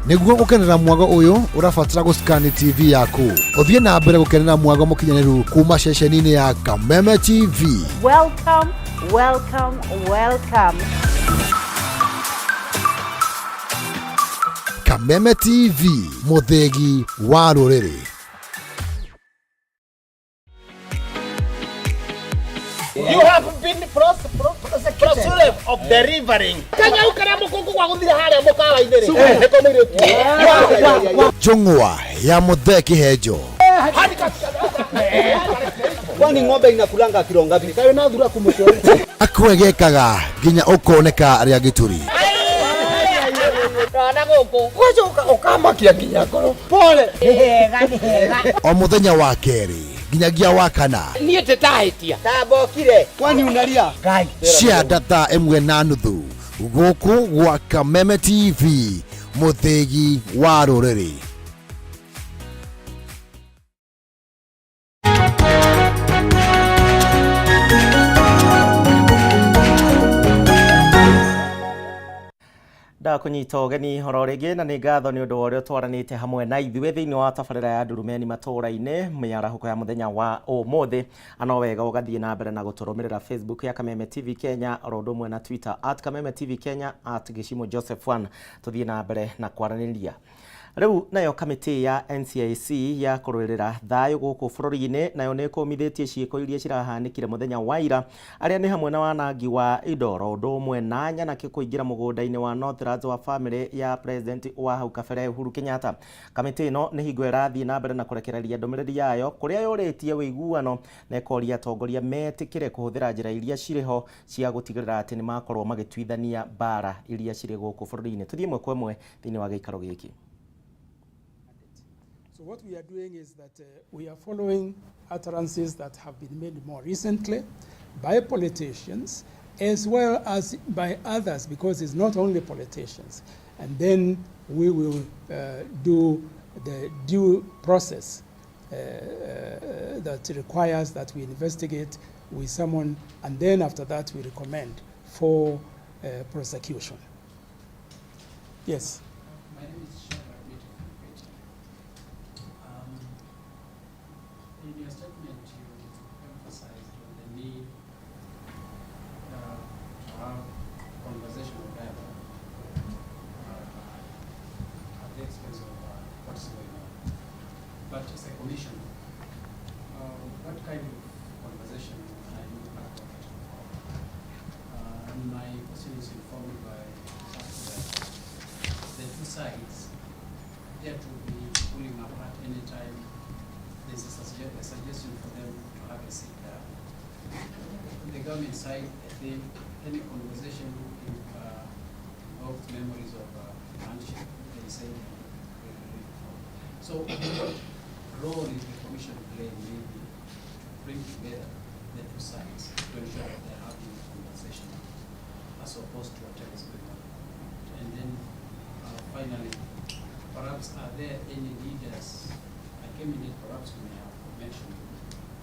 Nĩguo gũkenera mwago ũyũ ũrabatara gũscan TV yaku ũthiĩ na mbere gũkenera mwago mũkinyanĩru kuma ceceni-inĩ ya Kameme TV. Welcome, welcome, welcome. Kameme TV, mũthĩgi wa rũrĩrĩ. You have been prosecuted of delivering. Kanyau karia mukungu gwa guthire haria mukawa-inĩ rĩ, nĩko mũirĩtu. Njũng'wa ya Mũthee Kĩhenjo. Kwani ng'ombe inakulanga kilo ngapi? Kawe na thura kumushori. Akwegekaga nginya ũkoneka rĩa gĩturi. Rona gũkũ. Gwacoka ũkamakia nginya ngoro. Pole. Nĩ hega, nĩ hega. O mũthenya wa kerĩ nginyagia wa kana. Niĩ ndĩtahĩtia. Tambokire. Kwani unalia? Ngai. Cia thaa ĩmwe na nuthu gũkũ gwa Kameme TV, mũthĩgi wa rũrĩrĩ. Ndakunyita ũgeni horo rĩngĩ na nĩ ngatho nĩ ũndũ wa ũrĩa ũtwaranĩte hamwe na ithuĩ thĩinĩ wa tabarĩra ya Ndurumeni matũũra-inĩ mĩarahũko ya mũthenya wa ũmũthĩ. Ano wega ũgathiĩ na mbere na gũtũrũmĩrĩra Facebook ya Kameme TV Kenya oro ũndũ ũmwe na Twitter at Kameme TV Kenya at Gĩcimo Joseph 1 tũthiĩ na mbere na kwaranĩria. Rĩu nayo kamĩtĩ ya NCIC ya kũrũĩrĩra thayũ gũkũ bũrũri-inĩ nayo nĩ ĩkũmithĩtie ciĩko iria cirahanĩkire mũthenya wa ira arĩa nĩ hamwe na wanangi wa indo oro ũndũ ũmwe na nyanake kũingĩra mũgũnda-inĩ wa Northlands wa famĩlĩ ya president wa hau kabere Uhuru Kenyatta. Kamĩtĩ ĩno nĩ hingo ĩrathiĩ na mbere na kũrekereria ndũmĩrĩri yayo kũrĩa yũrĩtie ũiguano na ĩkoria atongoria metĩkĩre kũhũthĩra njĩra iria cirĩ ho cia gũtigĩrĩra atĩ nĩ makorwo magĩtuithania mbara iria cirĩ gũkũ bũrũri-inĩ. Tũthiĩ ĩmwe kwa ĩmwe thĩinĩ wa gĩikaro gĩkĩ. So what we are doing is that we are following utterances that have been made more recently by politicians as well as by others, because it's not only politicians. And then we will do the due process that requires that we investigate with someone, and then after that we recommend for prosecution. Yes. My name is Shadrack Miti. In your statement, you emphasized on the need to have conversational dialogue at the expense of what's going on. But as a commission, what kind of conversation are you advocating for? And my question is informed by the fact that the two sides appear to be pulling apart anytime there's a suggestion for them to have a sit down. On the government side, I think any conversation invokes memories of handshake, they say. So what role is the commission playing maybe to bring together the two sides to ensure that they're having a conversation as opposed to whatever is going on? And then finally, perhaps are there any leaders, I came in it, perhaps you may have mentioned,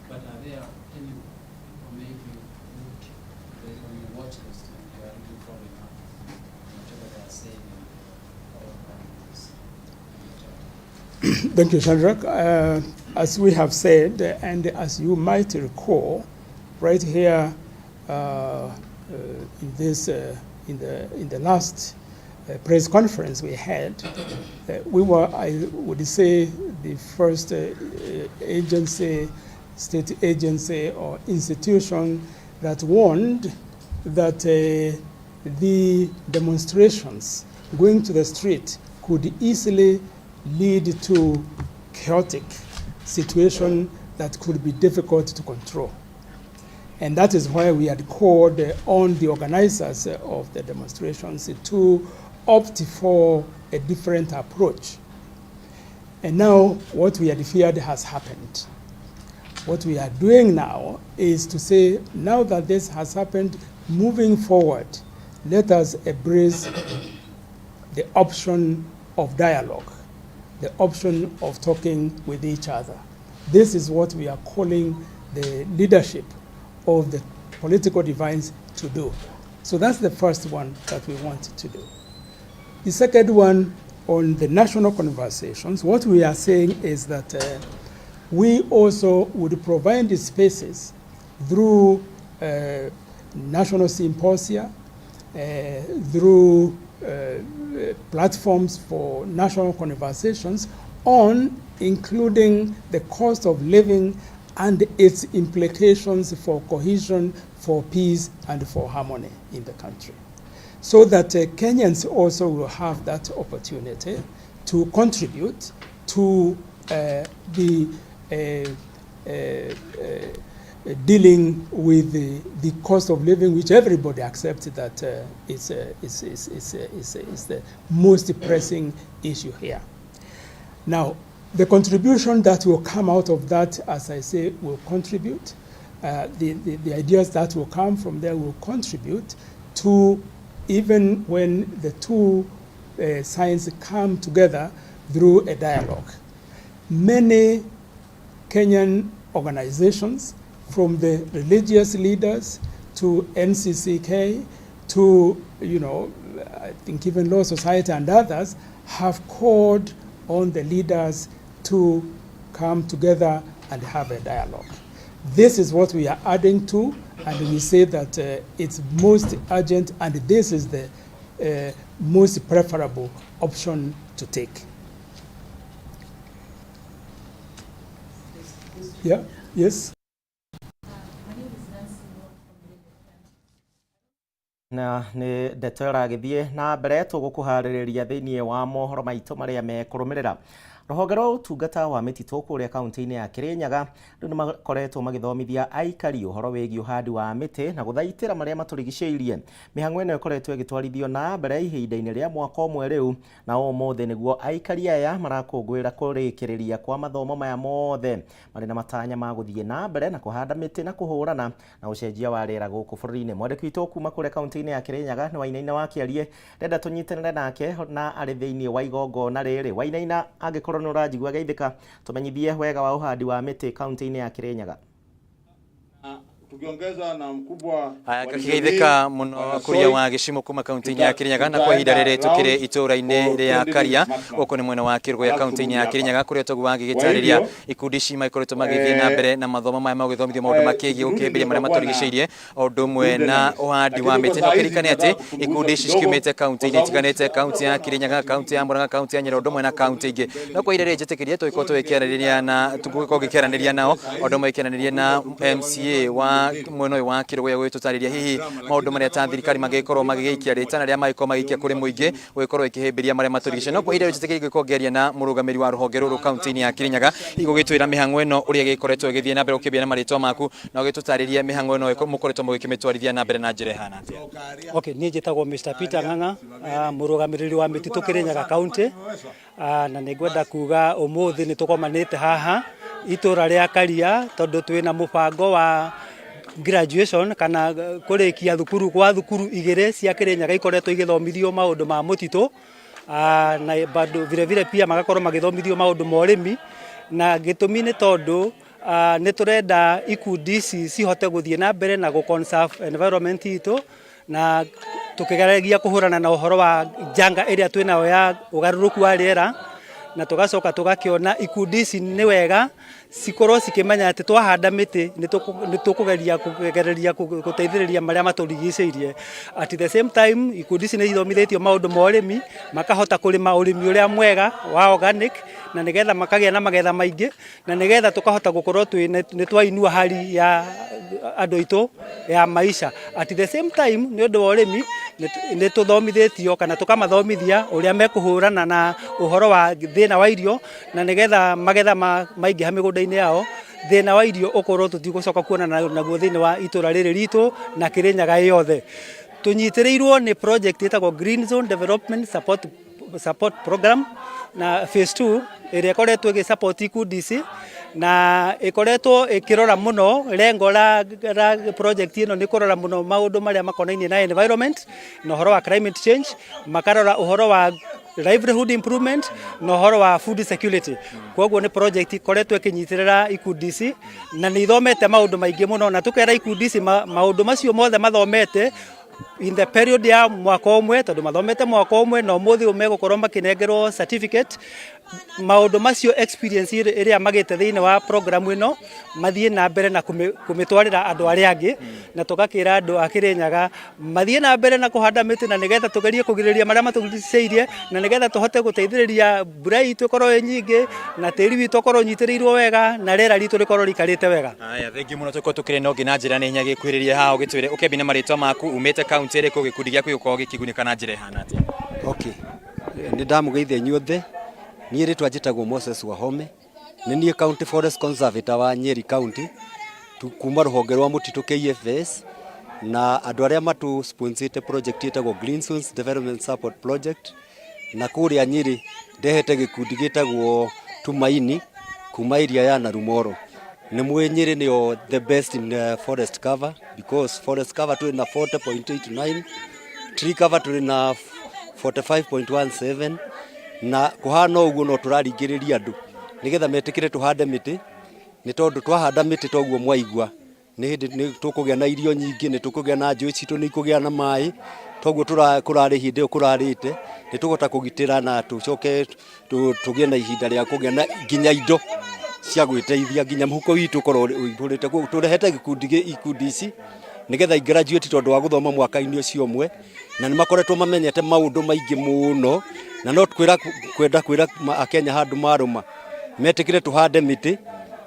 but are there any people maybe who on your watch list and you are really following up whatever they are saying and all this? Thank you, Shadrack. As we have said, and as you might recall, right here in this in the last press conference we had, we were, I would say, the first agency, state agency or institution that warned that the demonstrations going to the street could easily lead to chaotic situation that could be difficult to control. And that is why we had called on the organizers of the demonstrations to opt for a different approach. And now what we had feared has happened. What we are doing now is to say, now that this has happened, moving forward, let us embrace the option of dialogue, the option of talking with each other. This is what we are calling the leadership of the political divines to do. So that's the first one that we want to do. The second one, on the national conversations, what we are saying is that we also would provide the spaces through national symposia, through platforms for national conversations on including the cost of living and its implications for cohesion, for peace, and for harmony in the country. So that Kenyans also will have that opportunity to contribute to the dealing with the cost of living, which everybody accepts that is the most pressing issue here. Now, the contribution that will come out of that, as I say, will contribute. The ideas that will come from there will contribute to, even when the two sides come together through a dialogue. Many Kenyan organizations, from the religious leaders to NCCK to, I think even Law Society and others, have called on the leaders to come together and have a dialogue. This is what we are adding to, and we say that it's most urgent, and this is the most preferable option to take. Yeah, yes? Na nĩ ndeto ĩragĩthiĩ na mbere tũgũkũharĩrĩria thĩinĩ wa mohoro maitũ marĩa mekũrũmĩrĩra. Rũhonge rwa ũtungata wa mĩtitũ kũrĩa kaunti-inĩ ya Kirinyaga rĩu nĩ makoretwo magĩthomithia aikari ũhoro wĩgiĩ ũhandi wa mĩtĩ na gũthaitĩra marĩa matũrigicĩirie. Mĩhang'o ĩno ĩkoretwo ĩgĩtwarithio na mbere ihinda-inĩ rĩa mwaka ũmwe rĩu, na ũmũthĩ nĩguo aikari aya marakũngũĩra kũrĩkĩrĩria kwa mathomo maya mothe marĩ na matanya ma gũthiĩ na mbere na kũhanda mĩtĩ na kũhũrana na ũcenjia wa rĩera gũkũ bũrũri-inĩ. Mwandĩki witũ kuma kũrĩa kaunti-inĩ ya Kirinyaga nĩ Wainaina wa Kĩarie, ndĩrenda tũnyitanĩre nake na arĩ thĩinĩ wa igongona rĩrĩ. Wainaina, angĩkorwo nĩ ũranjigua geithĩka, tũmenyithie wega wa ũhandi wa mĩtĩ kaunti-inĩ ya Kirinyaga. Tukiongeza na mkubwa. Aya, ngakigeithĩka mũno kuria wa gĩcimo kuma kaunti-inĩ ya Kirinyaga, na kwa ihinda rĩrĩ tũkĩrĩ itũũra-inĩ rĩa Karia, gũkũ nĩ mwena wa Kĩrũgũya, kaunti-inĩ ya Kirinyaga, kũrĩa toguo wagĩgĩtarĩria ikundi ici makoretwo magĩthiĩ na mbere na mathomo maya magũgĩthomithio maũndũ makĩgiĩ gũkĩhĩmbĩria marĩa matũrigicĩirie, o ũndũ ũmwe na ũhandi wa mĩtĩ. Na ũkĩririkane atĩ ikundi ici cikiumĩte kaunti-inĩ itiganĩte, kaunti ya Kirinyaga, kaunti ya Murang'a, kaunti ya Nyeri, ũndũ ũmwe na kaunti ingĩ. No kwa ihinda rĩrĩ njĩtĩkĩrie tũgĩkorwo tũgĩkĩaranĩria na tũgũkorwo ngĩkĩaranĩria nao, o ũndũ ũmwe gĩkĩaranĩria na MCA wa mwena ũyũ wa Kĩrũgũya, gũgĩtũtarĩria hihi maũndũ marĩa ta thirikari mangĩgĩkorwo magĩgĩikia rĩtana rĩa magĩkorwo magĩikia kũrĩ mũingĩ gũgĩkorwo ĩkĩhĩmbĩria marĩa matũrigicĩirie. No kwa ihinda rĩrĩ njĩtĩkĩrie ngĩkorwo ngĩaria na mũrũgamĩrĩri wa rũhonge rũrũ kaunti-inĩ ya Kirinyaga, hihi gũgĩtwĩra mĩhang'o ĩno ũrĩa ĩgĩkoretwo ĩgĩthiĩ na mbere, gũkĩambia na marĩtwa maku na ũgĩtũtarĩrie mĩhang'o ĩno mũkoretwo mũgĩkĩmĩtwarithia na mbere na njĩra ĩhana atĩa. Okay, niĩ njĩtagwo Mr. Peter Ng'ang'a, mũrũgamĩrĩri wa mĩtitũ Kirinyaga County, na nĩ ngwenda kuga ũmũthĩ nĩ tũgomanĩte haha itũra rĩa Karia tondũ twĩna mũbango wa graduation kana kũrĩkia thukuru kwa thukuru igĩrĩ cia Kirinyaga ikoretwo igĩthomithio maũndũ ma mũtitũ, na bado vile vile pia magakorwo magĩthomithio maũndũ ma ũrĩmi. Na gĩtũmi nĩ tondũ nĩ tũrenda ikundi ici cihote gũthiĩ na mbere na gũ conserve environment itũ, na tũkĩgeragia kũhũrana na ũhoro wa janga ĩrĩa twĩnayo ya ũgarũrũku wa rĩera. Na tũgacoka tũgakĩona ikundi ici nĩ wega cikorwo cikĩmenya atĩ twahanda mĩtĩ nĩ tũkũgeria kũgereria gũteithĩrĩria marĩa matũrigicĩirie. At the same time, ikundi ici nĩ ithomithĩtio maũndũ ma ũrĩmi, makahota kũrĩma ũrĩmi ũrĩa mwega wa organic, na nĩgetha makagĩa na magetha maingĩ, na nĩgetha tũkahota gũkorwo twĩ nĩ twainua hali ya andũ aitũ ya maisha. At the same time, nĩ ũndũ wa ũrĩmi nĩ tũthomithĩtio kana tũkamathomithia ũrĩa mekũhũrana na ũhoro wa thĩna wa irio, na nĩgetha magetha maingĩha mĩgũnda-inĩ yao, thĩna wa irio ũkorwo tũtigũcoka kuonana naguo thĩinĩ wa itũra rĩrĩ ritũ na Kĩrĩnyaga ĩ yothe. Tũnyitĩrĩirwo nĩ project ĩtagwo Green Zone Development Support Program na phase 2, ĩrĩa ĩkoretwo ĩgĩ support ikundi ici na ĩkoretwo ĩkĩrora mũno. Lengo la project ĩno nĩ kũrora mũno maũndũ marĩa makonainie na environment na ũhoro wa climate change, makarora ũhoro wa livelihood improvement na ũhoro wa food security. Koguo nĩ project ikoretwo ĩkĩnyitĩrĩra ikundi ici na nĩ ithomete maũndũ maingĩ mũno, na tũkera ikundi ici maũndũ macio mothe mathomete in the period ya mwaka ũmwe, tondũ mathomete mwaka ũmwe na ũmũthĩ ũyũ megũkorwo makĩnengerwo certificate. Maũndũ macio, experience ĩrĩa magĩte thĩinĩ wa program ĩno, mathiĩ na mbere na kũmĩtwarĩra andũ arĩa angĩ. Na tũgakĩra andũ a Kĩrĩnyaga mathiĩ na mbere na kũhanda mĩtĩ, na nĩgetha tũgerie kũgirĩrĩria marĩa matũrigicĩirie, na nĩgetha tũhote gũteithĩrĩria mbura itũ ĩkorwo ĩ nyingĩ, na tĩri witũ ũkorwo ũnyitĩrĩirwo wega, na rĩera ritũ rĩkorwo rĩikarĩte wega. Aya, thengiũ mũno. Tũkorwo tũkĩrĩ na ũngĩ na njĩra nĩ hinya gĩkuhĩrĩria haha, ũgĩtwĩre ũkĩambia na marĩtwa maku, umĩte kaunti ĩrĩkũ, gĩkundi gĩaku gĩgũkorwo gĩkĩgunĩka na njĩra ĩhana atĩa? Okay, nĩ ndamũgeithia inyuothe. Niĩ rĩtwa njĩtagwo Moses Wahome, nĩ niĩ County Forest Conservator wa Nyeri County, kuma rũhonge rwa mũtitũ KFS, na andũ arĩa matũ sponsor project ĩtagwo Green Zones Development Support Project. Na kũrĩa Nyeri ndehete gĩkundi gĩtagwo Tumaini kuma area ya Narumoro. Nĩ mwĩ Nyeri nĩyo the best in forest cover, because forest cover tũrĩ na 40.89, tree cover tũrĩ na 45.17. Na kũhana ũguo no tũraringĩrĩria andũ nĩgetha metĩkĩre tũhande mĩtĩ, nĩ tondũ twahanda mĩtĩ toguo mwaigua nĩ hĩndĩ nĩ tũkũgĩa na irio nyingĩ, nĩ tũkũgĩa na njũĩ citũ nĩ ikũgĩa na maĩ. Toguo kũrarĩ hĩndĩ ĩyo kũrarĩte, nĩ tũkũhota kũgitĩra na tũcoke tũgĩe na ihinda rĩa kũgĩa na nginya indo cia gwĩteithia, nginya mũhuko witũ ũkorwo ũihũrĩte. Koguo tũrehete gĩkundi ikundi ici nĩgetha i graduate, tondũ wa gũthoma mwaka-inĩ ũcio ũmwe, na nĩ makoretwo mamenyete maũndũ maingĩ mũno. Na no kwĩra kwenda kwĩra Akenya handũ marũma metĩkĩre tũhande mĩtĩ,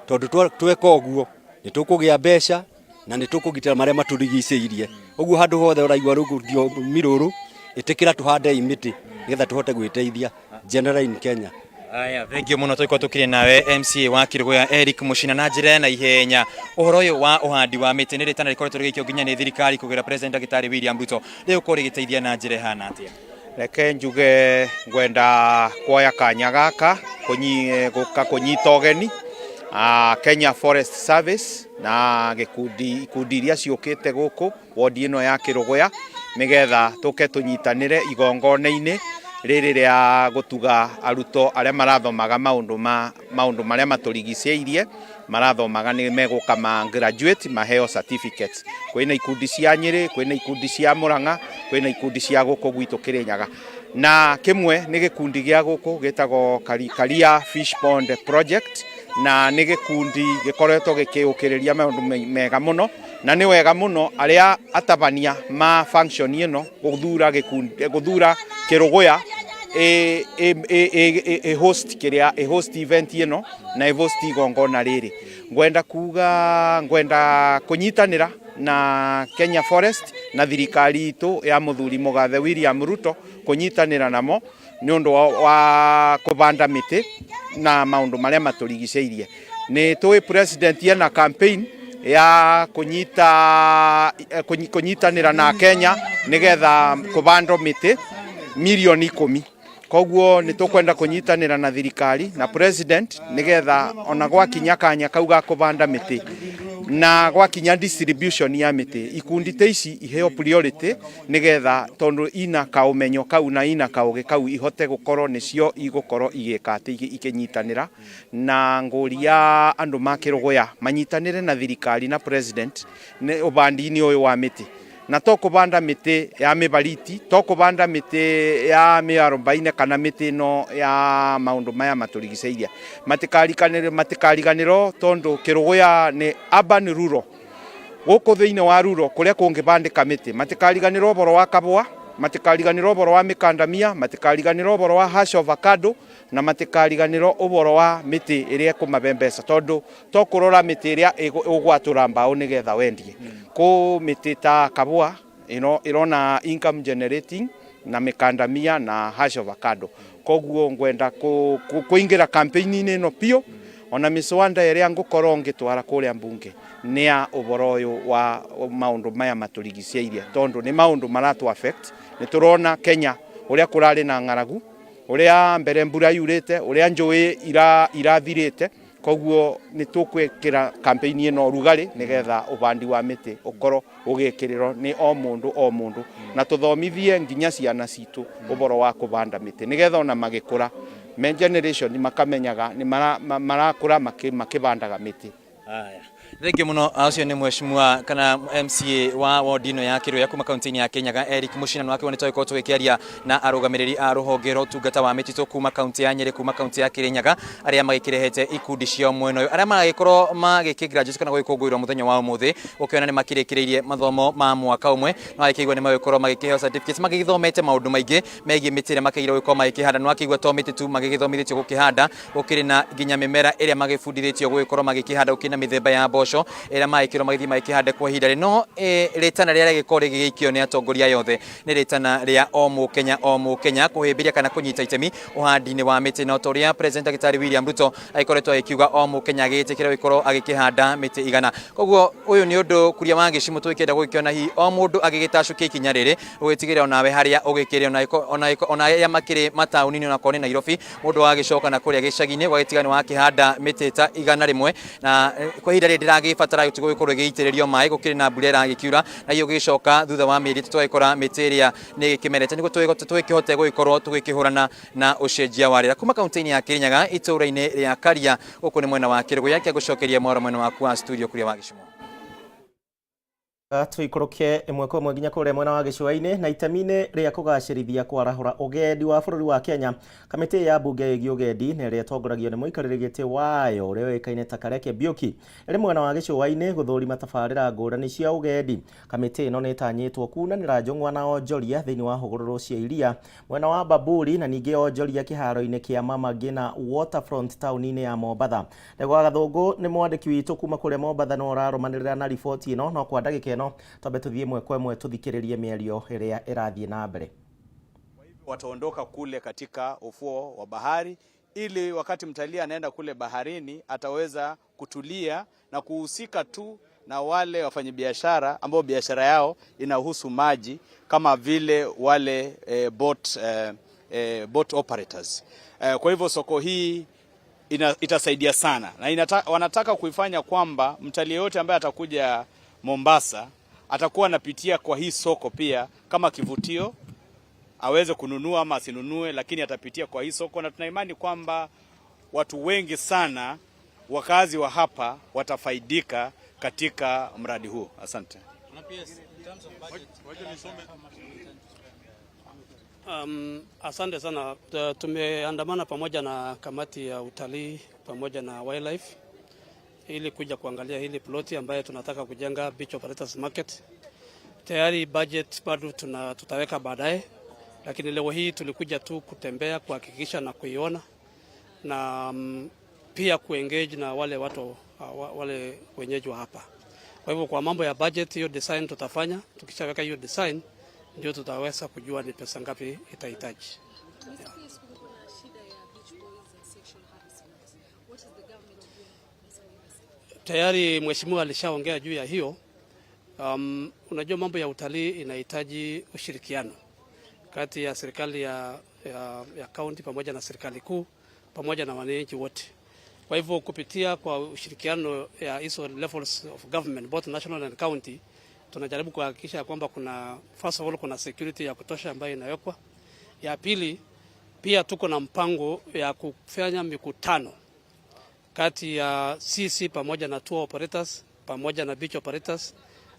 tondũ tweka ũguo nĩ tũkũgĩa mbeca na nĩ tũkũgitĩra marĩa matũrigicĩirie. Ũguo handũ hothe ũraigua rũgũthio mirũrũ, ĩtĩkĩra tũhandei mĩtĩ nĩgetha tũhote gwĩteithia general in Kenya. Aya, thengiũ mũno. Tũgĩkorwo tũkĩrĩ nawe MCA wa Kĩrũgũya Eric Mũcina, na njĩra ya na ihenya, ũhoro ũyũ wa ũhandi wa mĩtĩ nĩ rĩtana rĩkoretwo rĩgĩikio nginya nĩ thirikari kũgerera President Ndagĩtarĩ William Ruto, rĩgũkorwo rĩgĩteithia na njĩra ĩhana atĩa? Reke njuge ngwenda kuoya kanya gaka gũka kũnyita ũgeni Kenya Forest Service na gĩkundi ikundi iria ciũkĩte gũkũ wodi ĩno ya Kĩrũgũya, nĩgetha tũke tũnyitanĩre igongona-inĩ rĩrĩ rĩa gũtuga arutwo arĩa marathomaga maũndũ ma maũndũ marĩa matũrigicĩirie, marathomaga nĩ megũka ma graduate maheo certificates. Kwĩna ikundi cia Nyĩrĩ, kwĩna ikundi cia Mũrang'a, kwĩna ikundi cia gũkũ gwitũ Kĩrĩnyaga, na kĩmwe nĩ gĩkundi gĩa gũkũ gĩtagwo Karia Fish Pond Project, na nĩ gĩkundi gĩkoretwo gĩkĩũkĩrĩria maũndũ mega mũno, na nĩ wega mũno arĩa atabania ma function ĩno gũthura gĩkundi, gũthura Kĩrũgũya ĩ host kĩrĩa ĩ host event ĩno na ĩ host igongona rĩrĩ. Ngwenda kuga ngwenda kũnyitanĩra na Kenya Forest na thirikari itũ ya mũthuri mũgathe William Ruto, kũnyitanĩra namo nĩ ũndũ wa kũbanda mĩtĩ na maũndũ marĩa matũrigicĩirie. Nĩ tũĩ president ena campaign ya kũnyita kũnyitanĩra na Kenya nĩgetha kũbandwo mĩtĩ mirioni 10. Koguo nĩ tũkwenda kũnyitanĩra na thirikari na president, nĩgetha ona gwakinya kanya kau ga kũbanda mĩtĩ na gwakinya distribution ya mĩtĩ, ikundi ta ici iheo priority, nĩgetha tondũ ina kaũmenyo kau na ina kaũgĩ kau, ihote gũkorwo nĩcio igũkorwo igĩka atĩ ikĩnyitanĩra na ngũria andũ ma Kĩrũgũya manyitanĩre na thirikari na president nĩ ũbandi-inĩ ũyũ wa mĩtĩ. Na to kũbanda mĩtĩ ya mĩbariti, to kũbanda mĩtĩ ya mĩarobaine kana mĩtĩ ĩno ya maũndũ maya matũrigicĩirie. Matikariganĩrwo matikariganĩrwo tondũ Kĩrũgũya nĩ urban rural. Gũkũ thĩinĩ wa rural kũrĩa kũngĩbandĩka mĩtĩ, matikariganĩrwo ũboro wa kabũa, matikariganĩrwo ũboro wa mĩkandamia, matikariganĩrwo ũboro wa hash avocado, na matikariganĩrwo ũboro wa mĩtĩ ĩrĩa ĩkũmabe mbeca, tondũ to kũrora mĩtĩ ĩrĩa ũgwatũra mbaũ nĩgetha wendie. Kũ mĩtĩ ta kabũa ĩno ĩrona income generating na mĩkandamia na hash avocado. Koguo ngwenda kũingĩra campaign-inĩ ĩno biũ, ona mĩswanda ĩrĩa ngũkorwo ngĩtwara kũrĩa mbunge nĩ ya ũboro ũyũ wa maũndũ maya matũrigicĩirie, tondũ nĩ maũndũ maratũ affect. Nĩ tũrona Kenya ũrĩa kũrarĩ na ng'aragu, ũrĩa mbere mbura yurĩte, ũrĩa njũĩ irathirĩte. Koguo nĩ tũkwĩkĩra campaign ĩno rugarĩ nĩgetha ũbandi wa mĩtĩ ũkorwo ũgĩkĩrĩrwo nĩ o mũndũ o mũndũ, na tũthomithie nginya ciana citũ ũboro wa kũbanda mĩtĩ nĩgetha ona magĩkũra me generation makamenyaga nĩ marakũra makĩbandaga mĩtĩ. Aya. Thengiũ mũno, ũcio nĩ mheshimiwa kana MCA wa wodi ĩno ya Kĩrũya kuma kaunti-inĩ ya Kĩnyaga Eric Muchina. Nĩ wakĩgwo nĩ twagĩkorwo tũgĩkĩaria na arũgamĩrĩri a rũhonge rwa ũtungata wa mĩtitũ kuma kaunti ya Nyĩrĩ, kuma kaunti ya Kĩrĩnyaga, arĩa magĩkĩrehete ikundi ciao mwena ũyũ, arĩa maragĩkorwo magĩkĩ graduate kana gũgĩkũngũĩrwo mũthenya wa ũmũthĩ, ũkĩona nĩ makĩrĩkĩrĩirie mathomo ma mwaka ũmwe, na wakĩigua nĩ magĩkorwo magĩkĩheo certificates, magĩgĩthomete maũndũ maingĩ megiĩ mĩtĩ ĩrĩa makĩgĩrĩirwo gũkorwo magĩkĩhanda. Nĩ wakĩigua to mĩtĩ tu magĩgĩthomithĩtio gũkĩhanda, gũkĩrĩ na nginya mĩmera ĩrĩa magĩbundithĩtio gũgĩkorwo magĩkĩhanda, gũkĩrĩ na mĩthemba ya mboco ĩrĩa magĩkĩrwo magĩthiĩ magĩkĩhande kwa ihinda rĩ no rĩtana rĩrĩa rĩgĩkorwo rĩgĩgĩikio nĩ atongoria aya othe nĩ rĩtana rĩa o mũkenya o mũkenya kũhĩmbĩria kana kũnyita itemi ũhandi-inĩ wa mĩtĩ, na ta ũrĩa President Ndagĩtarĩ William Ruto agĩkoretwo agĩkiuga o mũkenya agĩgĩtĩkĩra gũgĩkorwo agĩkĩhanda mĩtĩ 100. Koguo ũyũ nĩ ũndũ kuria wa gĩcimũ tũgĩkĩenda gũgĩkĩona hihi o mũndũ agĩgĩtacũkia ikinya rĩrĩ ũgĩtigĩrĩra onawe harĩa ũgĩkĩrĩ, ona arĩa makĩrĩ mataũni-inĩ, onakorwo nĩ Nairobi, mũndũ agagĩcoka na kũrĩa gĩcagi-inĩ ũgagĩtiga nĩ wakĩhanda mĩtĩ ta 100, na kwa ihinda rĩrĩ ndĩragĩbatara gũkorwo ĩgĩitĩrĩrio maĩ, gũkĩrĩ na mbura ĩragĩkiura, na hihi ũgĩcoka thutha wa mĩeri 3 tũgagĩkora mĩtĩ ĩrĩa nĩ ĩgĩkĩmerete, nĩguo tũgĩkĩhote gũgĩkorwo tũgĩkĩhũrana na ũcenjia wa rĩera. Kuma kaunti-inĩ ya Kĩrĩnyaga itũũra-inĩ rĩa Karia, gũkũ nĩ mwena wa Kĩrũgũya, kĩa gũcokeria mwaro mwena waku wa studio kũrĩa wa Gĩcumo. Tũikũrũke ĩmwe kwa ĩmwe nginya kũrĩa mwena wa gĩcũa-inĩ, na itemi-inĩ rĩa kũgacĩrithia kwarahũra ũgendi wa bũrũri wa Kenya, kamĩtĩ ya mbunge ĩgiĩ ũgendi na ĩrĩa ĩtongoragio nĩ mũikarĩri gĩtĩ wayo ũrĩa ũĩkaine ta Kareke Mbiũki ĩrĩ mwena wa gĩcũa-inĩ gũthũrima tabarĩra ngũrani cia ũgendi. Kamĩtĩ ĩno nĩ ĩtanyĩtwo kunanĩra njũng'wa na onjoria thĩinĩ wa hũgũrũrũ cia iria mwena wa Bamburi, na ningĩ onjoria kĩharo-inĩ kĩa Mama Ngina Waterfront taũni-inĩ ya Mombatha. Ndegwa Gathũngũ nĩ mwandĩki witũ kuma kũrĩa Mombatha, no ũrarũmanĩrĩra na riboti ĩno, no kwa ndagĩka ĩno twambe tũthiĩ ĩmwe kwa ĩmwe tũthikĩrĩrie mĩario ĩrĩa ĩrathiĩ na mbere. Wataondoka kule katika ufuo wa bahari ili wakati mtalii anaenda kule baharini ataweza kutulia na kuhusika tu na wale wafanyabiashara ambao biashara yao inahusu maji kama vile wale boat operators. Kwa hivyo soko hii itasaidia sana na wanataka kuifanya kwamba mtalii yote ambaye atakuja Mombasa atakuwa anapitia kwa hii soko pia kama kivutio, aweze kununua ama asinunue, lakini atapitia kwa hii soko, na tuna imani kwamba watu wengi sana wakazi wa hapa watafaidika katika mradi huu. Asante. Asante sana. Tumeandamana pamoja na kamati ya utalii pamoja na wildlife ili kuja kuangalia hili ploti ambayo tunataka kujenga Beach Operators Market. Tayari budget bado tutaweka baadaye, lakini leo hii tulikuja tu kutembea kuhakikisha na kuiona na pia kuengage na wale watu wale wenyeji wa hapa. Kwa hivyo kwa mambo ya budget, hiyo design tutafanya, tukishaweka hiyo design ndio tutaweza kujua ni pesa ngapi itahitaji. Tayari mheshimiwa alishaongea juu ya hiyo. Unajua mambo ya utalii inahitaji ushirikiano kati ya serikali ya county pamoja na serikali kuu pamoja na wananchi wote. Kwa hivyo kupitia kwa ushirikiano ya hizo levels of government, both national and county, tunajaribu kuhakikisha kwamba kuna, first of all, kuna security ya kutosha ambayo inawekwa. Ya pili, pia tuko na mpango ya kufanya mikutano kati ya sisi pamoja na tour operators pamoja na beach operators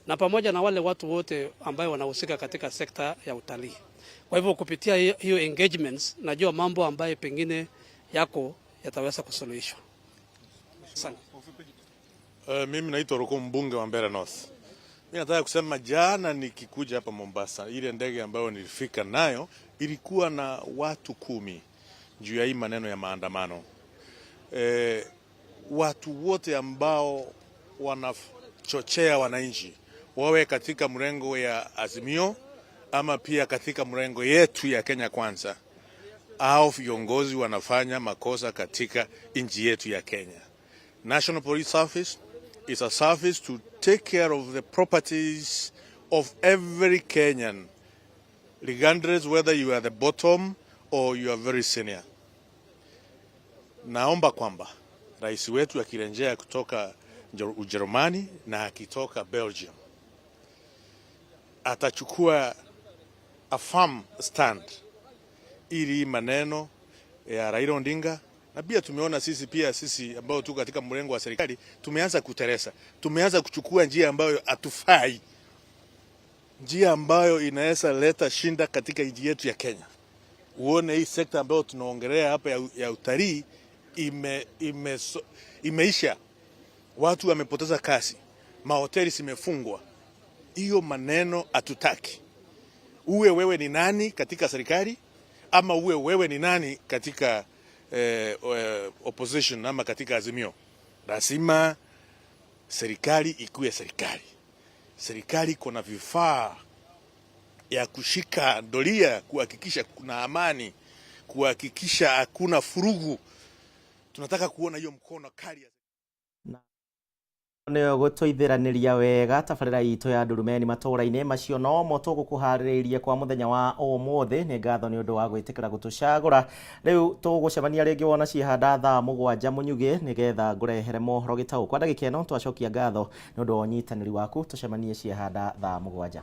na pamoja na wale watu wote ambayo wanahusika katika sekta ya utalii. Kwa hivyo kupitia hiyo engagements, najua mambo ambayo pengine yako yataweza kusuluhishwa. Asante. Mimi naitwa Roko, mbunge wa Mbeere North. Mimi nataka kusema jana nikikuja hapa Mombasa, ile ndege ambayo nilifika nayo ilikuwa na watu 10 juu ya hii maneno ya maandamano. Watu wote ambao wanachochea wananchi wawe katika mrengo ya Azimio ama pia katika mrengo yetu ya Kenya Kwanza, au viongozi wanafanya makosa katika nchi yetu ya Kenya. National Police Service is a service to take care of the properties of every Kenyan, regardless whether you are the bottom or you are very senior. Naomba kwamba rais wetu akirejea kutoka Ujerumani na akitoka Belgium atachukua a firm stand ili maneno ya Raila Odinga, na pia tumeona sisi pia sisi ambao tuko katika mrengo wa serikali tumeanza kuteresa, tumeanza kuchukua njia ambayo hatufai, njia ambayo inaweza leta shinda katika nchi yetu ya Kenya. Uone hii sekta ambayo tunaongelea hapa ya utalii imeisha, watu wamepoteza kazi, mahoteli zimefungwa. Hiyo maneno hatutaki. Uwe wewe ni nani katika serikali ama uwe wewe ni nani katika opposition ama katika Azimio, lazima serikali ikuwe serikali. Serikali iko na vifaa ya kushika doria, kuhakikisha kuna amani, kuhakikisha hakuna furugu. Tunataka kuona hiyo mkono kali. Nĩyo gũtũithĩranĩria wega tabarĩra itũ ya ndurumeni matũra-inĩ macio nomo tũgũkũharĩrĩirie kwa mũthenya wa ũmũthĩ. Nĩ ngatho nĩ ũndũ wa gwĩtĩkĩra gũtũcagũra. Rĩu tũgũcemania rĩngĩ wona ciehanda thaa 7 mũnyugĩ nĩgetha ngũrehere mohoro gĩtaũ. Kwa ndagĩka ĩno twacokia ngatho nĩ ũndũ wa ũnyitanĩri waku. Tũcemanie ciehanda thaa 7.